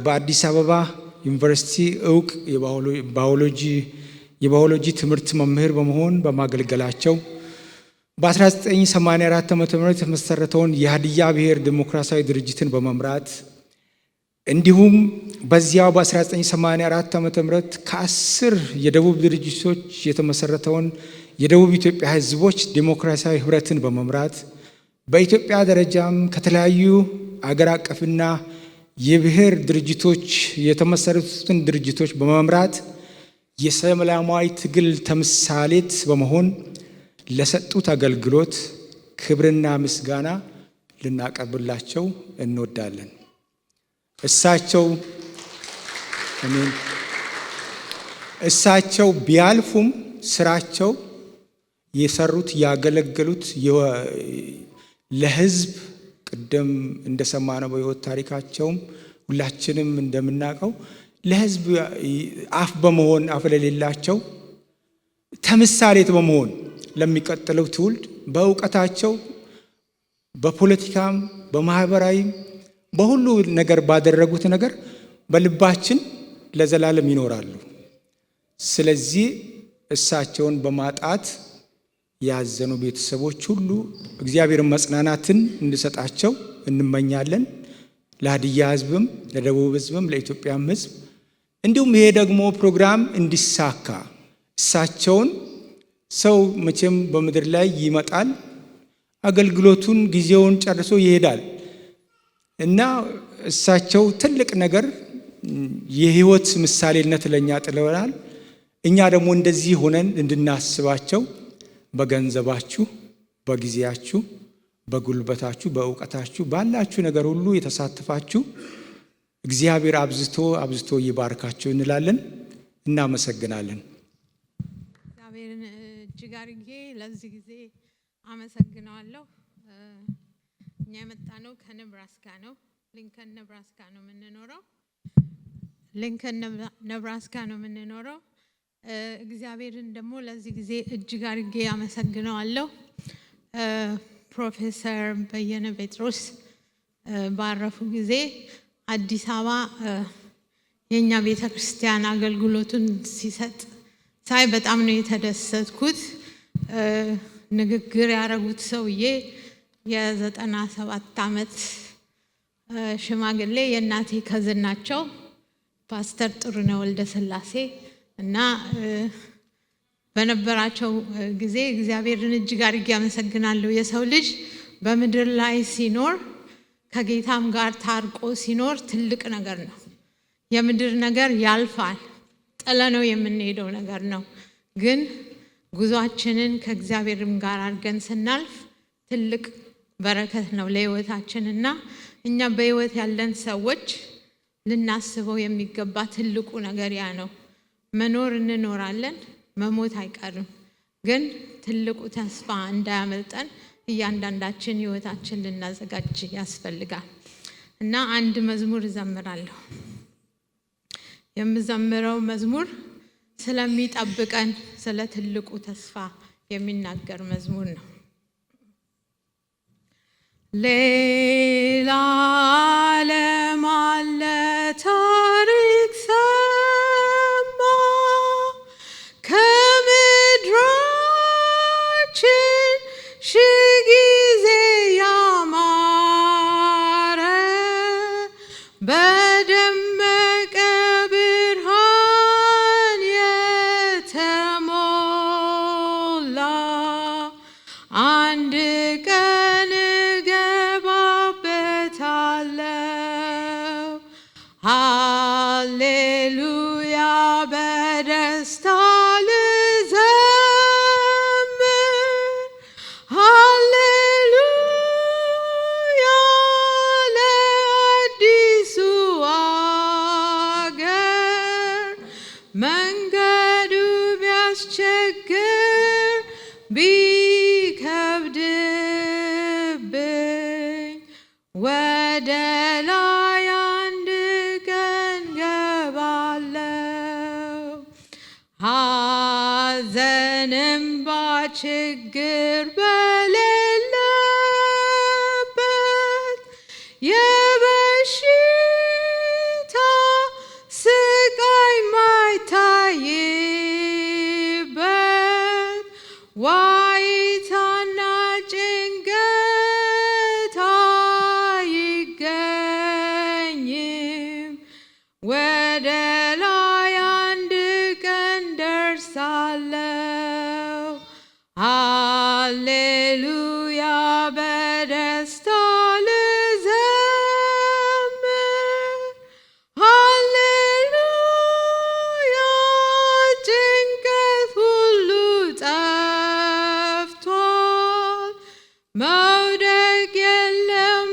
በአዲስ አበባ ዩኒቨርሲቲ እውቅ የባዮሎጂ ትምህርት መምህር በመሆን በማገልገላቸው፣ በ1984 ዓ.ም የተመሰረተውን የሀዲያ ብሔር ዲሞክራሲያዊ ድርጅትን በመምራት፣ እንዲሁም በዚያው በ1984 ዓ.ም ከ10 የደቡብ ድርጅቶች የተመሰረተውን የደቡብ ኢትዮጵያ ሕዝቦች ዲሞክራሲያዊ ህብረትን በመምራት፣ በኢትዮጵያ ደረጃም ከተለያዩ አገር አቀፍና የብሔር ድርጅቶች የተመሰረቱትን ድርጅቶች በመምራት የሰላማዊ ትግል ተምሳሌት በመሆን ለሰጡት አገልግሎት ክብርና ምስጋና ልናቀርብላቸው እንወዳለን። እሳቸው ቢያልፉም ስራቸው የሰሩት፣ ያገለገሉት ለህዝብ፣ ቅድም እንደሰማነው በህይወት ታሪካቸውም ሁላችንም እንደምናውቀው ለህዝብ አፍ በመሆን፣ አፍ ለሌላቸው ተምሳሌት በመሆን፣ ለሚቀጥለው ትውልድ በእውቀታቸው፣ በፖለቲካም፣ በማህበራዊም፣ በሁሉ ነገር ባደረጉት ነገር በልባችን ለዘላለም ይኖራሉ። ስለዚህ እሳቸውን በማጣት ያዘኑ ቤተሰቦች ሁሉ እግዚአብሔር መጽናናትን እንዲሰጣቸው እንመኛለን። ለሀዲያ ህዝብም፣ ለደቡብ ህዝብም፣ ለኢትዮጵያም ህዝብ፣ እንዲሁም ይሄ ደግሞ ፕሮግራም እንዲሳካ እሳቸውን ሰው መቼም በምድር ላይ ይመጣል፣ አገልግሎቱን ጊዜውን ጨርሶ ይሄዳል እና እሳቸው ትልቅ ነገር የህይወት ምሳሌነት ለእኛ ጥለውናል። እኛ ደግሞ እንደዚህ ሆነን እንድናስባቸው በገንዘባችሁ፣ በጊዜያችሁ፣ በጉልበታችሁ፣ በእውቀታችሁ፣ ባላችሁ ነገር ሁሉ የተሳተፋችሁ እግዚአብሔር አብዝቶ አብዝቶ ይባርካችሁ እንላለን። እናመሰግናለን። እግዚአብሔርን እጅግ አድርጌ ለዚህ ጊዜ አመሰግነዋለሁ። እኛ የመጣነው ከነብራስካ ነው። ሊንከን ነብራስካ ነው የምንኖረው። ሊንከን ነብራስካ ነው የምንኖረው። እግዚአብሔርን ደግሞ ለዚህ ጊዜ እጅግ አድርጌ አመሰግነዋለሁ። ፕሮፌሰር በየነ ጴጥሮስ ባረፉ ጊዜ አዲስ አበባ የእኛ ቤተ ክርስቲያን አገልግሎቱን ሲሰጥ ሳይ በጣም ነው የተደሰትኩት። ንግግር ያደረጉት ሰውዬ የ97 ዓመት ሽማግሌ የእናቴ cousin ናቸው፣ ፓስተር ጥሩነህ ወልደ ስላሴ። እና በነበራቸው ጊዜ እግዚአብሔርን እጅግ አድርጌ አመሰግናለሁ። የሰው ልጅ በምድር ላይ ሲኖር ከጌታም ጋር ታርቆ ሲኖር ትልቅ ነገር ነው። የምድር ነገር ያልፋል፣ ጥለነው የምንሄደው ነገር ነው። ግን ጉዟችንን ከእግዚአብሔርም ጋር አድርገን ስናልፍ ትልቅ በረከት ነው ለሕይወታችን። እና እኛ በሕይወት ያለን ሰዎች ልናስበው የሚገባ ትልቁ ነገር ያ ነው። መኖር እንኖራለን፣ መሞት አይቀርም። ግን ትልቁ ተስፋ እንዳያመልጠን እያንዳንዳችን ሕይወታችን ልናዘጋጅ ያስፈልጋል። እና አንድ መዝሙር እዘምራለሁ። የምዘምረው መዝሙር ስለሚጠብቀን ስለ ትልቁ ተስፋ የሚናገር መዝሙር ነው። ሌላ ዓለም አለ፣ ታሪክ ሰማ፣ ከምድራችን ሺህ ጊዜ ያማረ፣ በደመቀ ብርሃን የተሞላ፣ አንድ ቀን እገባበታለሁ። ሃሌሉያ፣ በደስታ ልዘምር፣ ሃሌሉያ ለአዲሱ አገር፣ መንገዱ ቢያስቸግር ቢከብድብኝ ወደ ላይ አንድ ቀን ገባለው። ሐዘን፣ እንባ፣ ችግር በሌለበት፣ የበሽታ ስቃይ ማይታይበት፣ ዋይታና ጭንቀት አይገኝም። ወደ ላይ አንድ ቀን ደርሳለሁ። ሃሌሉያ፣ በደስታ ልዘምር፣ ሃሌሉያ ጭንቀት ሁሉ ጠፍቷል። መውደቅ የለም፣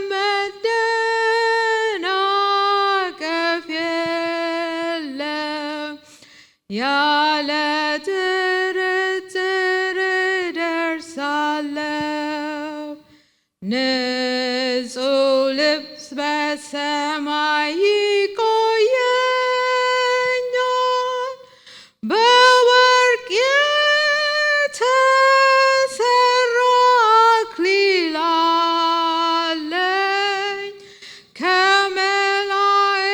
መደናቀፍ የለም፣ ያለ ጥርጥር ደርሳለሁ። ንጹህ ልብስ በሰማይ ይቆየኛል፣ በወርቅ የተሰራ አክሊል አለኝ፣ ከመላእክት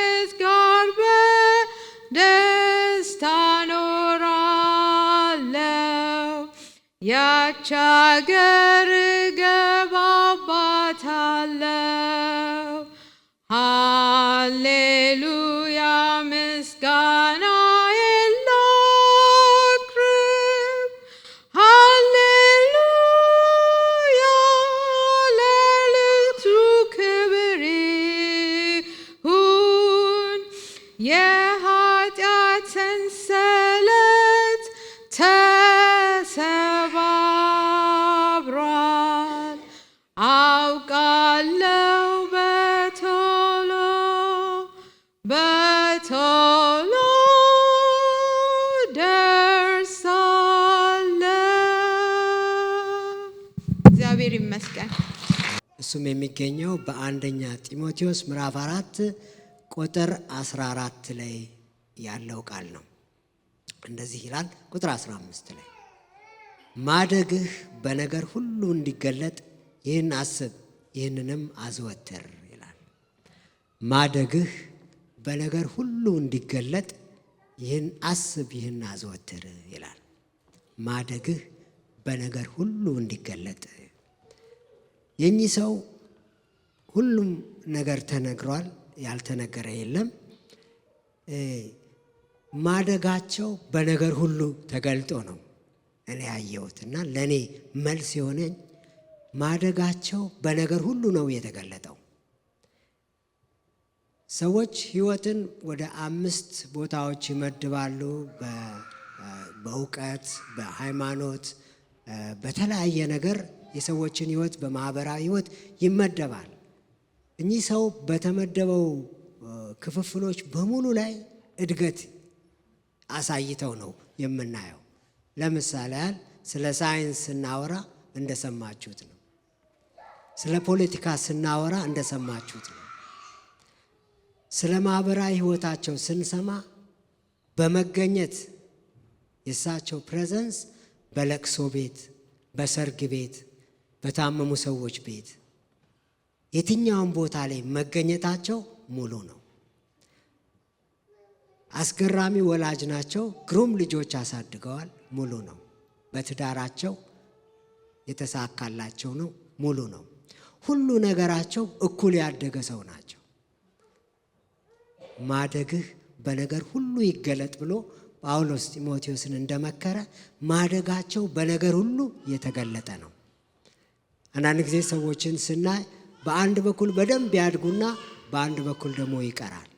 ጋር በደስታ እኖራለሁ። ያች አገር እገባባታለሁ። ሃሌሉያ፣ ምስጋና ላቅርብ፣ ሃሌሉያ ለልጁ ክብር ይሁን። የኃጢአት ሰንሰለት ተሰባብሯል። አውቃለሁ በቶሎ በቶሎ ደርሳለሁ። እግዚአብሔር ይመስገን። እሱም የሚገኘው በአንደኛ ጢሞቴዎስ ምዕራፍ 4 ቁጥር 14 ላይ ያለው ቃል ነው። እንደዚህ ይላል፣ ቁጥር 15 ላይ፣ ማደግህ በነገር ሁሉ እንዲገለጥ ይህን አስብ፣ ይህንንም አዘወትር ይላል። ማደግህ በነገር ሁሉ እንዲገለጥ ይህን አስብ፣ ይህን አዘወትር ይላል። ማደግህ በነገር ሁሉ እንዲገለጥ። የኚህ ሰው ሁሉም ነገር ተነግሯል፣ ያልተነገረ የለም። ማደጋቸው በነገር ሁሉ ተገልጦ ነው እኔ ያየሁት እና ለእኔ መልስ የሆነኝ ማደጋቸው በነገር ሁሉ ነው የተገለጠው። ሰዎች ሕይወትን ወደ አምስት ቦታዎች ይመድባሉ። በእውቀት፣ በሃይማኖት፣ በተለያየ ነገር የሰዎችን ሕይወት በማህበራዊ ሕይወት ይመደባል። እኚህ ሰው በተመደበው ክፍፍሎች በሙሉ ላይ እድገት አሳይተው ነው የምናየው። ለምሳሌ ያህል ስለ ሳይንስ ስናወራ እንደሰማችሁት ነው። ስለ ፖለቲካ ስናወራ እንደሰማችሁት ነው። ስለ ማህበራዊ ሕይወታቸው ስንሰማ በመገኘት የእሳቸው presence በለቅሶ ቤት፣ በሰርግ ቤት፣ በታመሙ ሰዎች ቤት፣ የትኛውም ቦታ ላይ መገኘታቸው ሙሉ ነው። አስገራሚ ወላጅ ናቸው። ግሩም ልጆች አሳድገዋል። ሙሉ ነው። በትዳራቸው የተሳካላቸው ነው። ሙሉ ነው። ሁሉ ነገራቸው እኩል ያደገ ሰው ናቸው። ማደግህ በነገር ሁሉ ይገለጥ ብሎ ጳውሎስ ጢሞቴዎስን እንደመከረ ማደጋቸው በነገር ሁሉ የተገለጠ ነው። አንዳንድ ጊዜ ሰዎችን ስናይ በአንድ በኩል በደንብ ያድጉና በአንድ በኩል ደግሞ ይቀራል።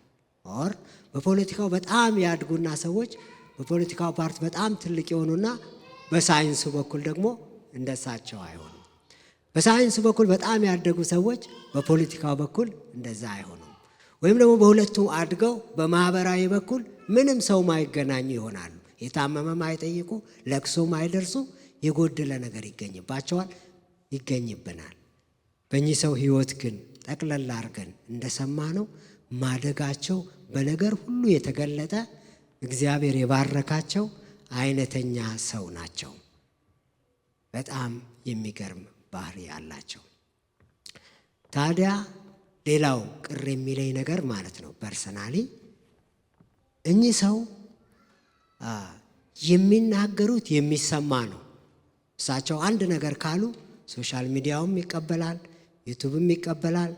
Or በፖለቲካው በጣም ያድጉና ሰዎች በፖለቲካው part በጣም ትልቅ የሆኑና በሳይንሱ በኩል ደግሞ እንደሳቸው አይሆኑም። በሳይንሱ በኩል በጣም ያደጉ ሰዎች በፖለቲካው በኩል እንደዛ አይሆኑም። ወይም ደግሞ በሁለቱ አድገው በማህበራዊ በኩል ምንም ሰው ማይገናኙ ይሆናሉ። የታመመ ማይጠይቁ፣ ለቅሶ ማይደርሱ፣ የጎደለ ነገር ይገኝባቸዋል፣ ይገኝብናል። በእኚህ ሰው ህይወት ግን ጠቅለል አድርገን እንደሰማነው ማደጋቸው በነገር ሁሉ የተገለጠ፣ እግዚአብሔር የባረካቸው አይነተኛ ሰው ናቸው። በጣም የሚገርም ባህሪ አላቸው። ታዲያ ሌላው ቅር የሚለኝ ነገር ማለት ነው፣ personally እኚህ ሰው የሚናገሩት የሚሰማ ነው። እሳቸው አንድ ነገር ካሉ social media ውም ይቀበላል፣ YouTube ም ይቀበላል፣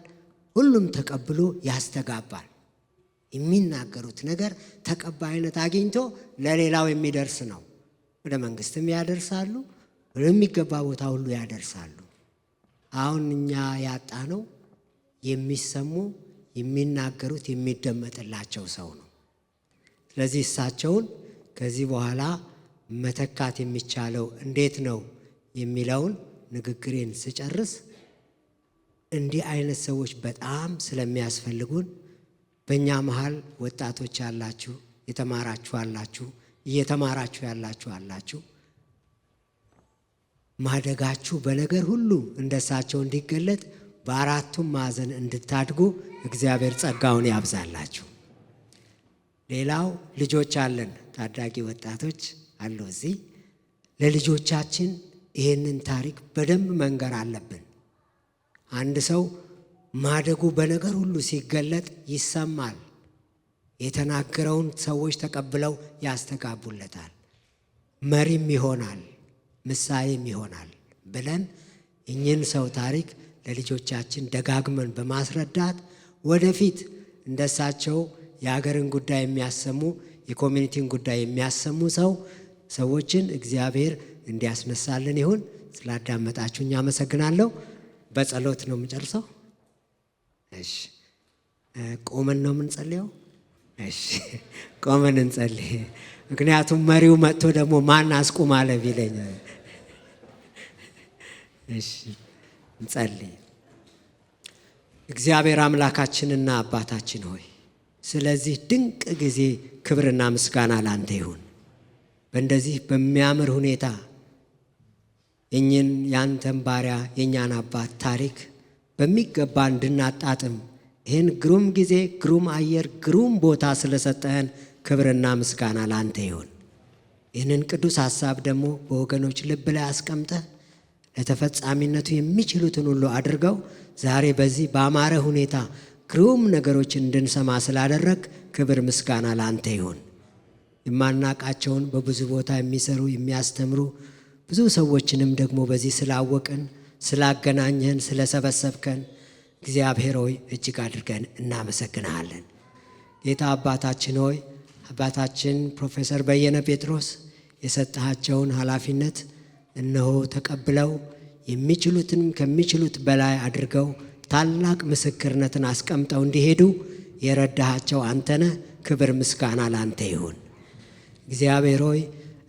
ሁሉም ተቀብሎ ያስተጋባል። የሚናገሩት ነገር ተቀባይነት አግኝቶ ለሌላው የሚደርስ ነው። ወደ መንግስትም ያደርሳሉ፣ ወደሚገባ ቦታ ሁሉ ያደርሳሉ። አሁን እኛ ያጣነው የሚሰሙ፣ የሚናገሩት የሚደመጥላቸው ሰው ነው። ስለዚህ እሳቸውን ከዚህ በኋላ መተካት የሚቻለው እንዴት ነው የሚለውን ንግግሬን ስጨርስ፣ እንዲህ አይነት ሰዎች በጣም ስለሚያስፈልጉን በእኛ መሀል ወጣቶች ያላችሁ፣ የተማራችሁ አላችሁ፣ እየተማራችሁ ያላችሁ አላችሁ፣ ማደጋችሁ በነገር ሁሉ እንደሳቸው እንዲገለጥ በአራቱም ማዕዘን እንድታድጉ እግዚአብሔር ጸጋውን ያብዛላችሁ። ሌላው ልጆች አለን፣ ታዳጊ ወጣቶች አሉ እዚህ። ለልጆቻችን ይህንን ታሪክ በደንብ መንገር አለብን። አንድ ሰው ማደጉ በነገር ሁሉ ሲገለጥ ይሰማል። የተናገረውን ሰዎች ተቀብለው ያስተጋቡለታል። መሪም ይሆናል፣ ምሳሌም ይሆናል ብለን እኚህን ሰው ታሪክ ለልጆቻችን ደጋግመን በማስረዳት ወደፊት እንደሳቸው የሀገርን ጉዳይ የሚያሰሙ፣ የ community ን ጉዳይ የሚያሰሙ ሰዎችን እግዚአብሔር እንዲያስነሳልን ይሁን። ስላዳመጣችሁኝ አመሰግናለሁ። በጸሎት ነው የምጨርሰው። እሺ፣ ቆመን ነው የምንጸልየው። እሺ፣ ቆመን እንጸልይ። ምክንያቱም መሪው መጥቶ ደግሞ ማን አስቁም አለ ቢለኝ። እሺ፣ እንጸልይ። እግዚአብሔር አምላካችንና አባታችን ሆይ፣ ስለዚህ ድንቅ ጊዜ ክብርና ምስጋና ላንተ ይሁን። በእንደዚህ በሚያምር ሁኔታ የእኝን ያንተን ባሪያ የእኛን አባት ታሪክ በሚገባ እንድናጣጥም ይህን ግሩም ጊዜ፣ ግሩም አየር፣ ግሩም ቦታ ስለሰጠህን ክብርና ምስጋና ላንተ ይሁን። ይህንን ቅዱስ ሐሳብ ደግሞ በወገኖች ልብ ላይ አስቀምጠህ ለተፈጻሚነቱ የሚችሉትን ሁሉ አድርገው ዛሬ በዚህ በአማረ ሁኔታ ግሩም ነገሮችን እንድንሰማ ስላደረግ ክብር ምስጋና ላንተ ይሁን። የማናቃቸውን በብዙ ቦታ የሚሰሩ፣ የሚያስተምሩ ብዙ ሰዎችንም ደግሞ በዚህ ስላወቅን፣ ስላገናኘን፣ ስለሰበሰብከን እግዚአብሔር ሆይ እጅግ አድርገን እናመሰግንሃለን። ጌታ አባታችን ሆይ፣ አባታችን ፕሮፌሰር በየነ ጴጥሮስ የሰጠሃቸውን ኃላፊነት እነሆ ተቀብለው የሚችሉትንም ከሚችሉት በላይ አድርገው ታላቅ ምስክርነትን አስቀምጠው እንዲሄዱ የረዳሃቸው አንተነህ። ክብር ምስጋና ላንተ ይሁን። እግዚአብሔር ሆይ፣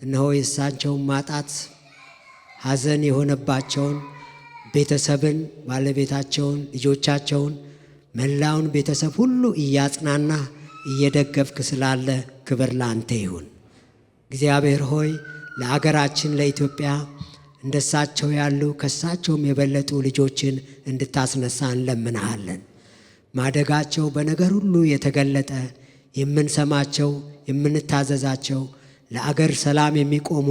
እነሆ የእሳቸውን ማጣት ሐዘን የሆነባቸውን ቤተሰብን፣ ባለቤታቸውን፣ ልጆቻቸውን፣ መላውን ቤተሰብ ሁሉ እያጽናና እየደገፍክ ስላለ ክብር ላንተ ይሁን። እግዚአብሔር ሆይ፣ ለአገራችን ለኢትዮጵያ እንደሳቸው ያሉ ከሳቸውም የበለጡ ልጆችን እንድታስነሳ እንለምንሃለን። ማደጋቸው በነገር ሁሉ የተገለጠ፣ የምንሰማቸው፣ የምንታዘዛቸው፣ ለአገር ሰላም የሚቆሙ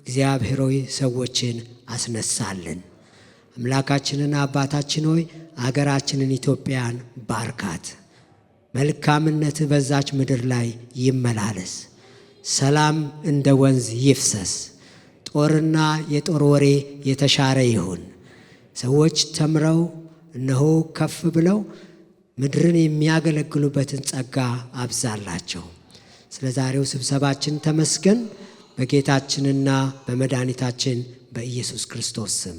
እግዚአብሔር ሆይ ሰዎችን አስነሳልን። አምላካችንና አባታችን ሆይ፣ አገራችንን ኢትዮጵያን ባርካት። መልካምነት በዛች ምድር ላይ ይመላለስ። ሰላም እንደ ወንዝ ይፍሰስ። ጦርና የጦር ወሬ የተሻረ ይሁን። ሰዎች ተምረው እነሆ ከፍ ብለው ምድርን የሚያገለግሉበትን ጸጋ አብዛላቸው። ስለ ዛሬው ስብሰባችን ተመስገን። በጌታችንና በመድኃኒታችን በኢየሱስ ክርስቶስ ስም።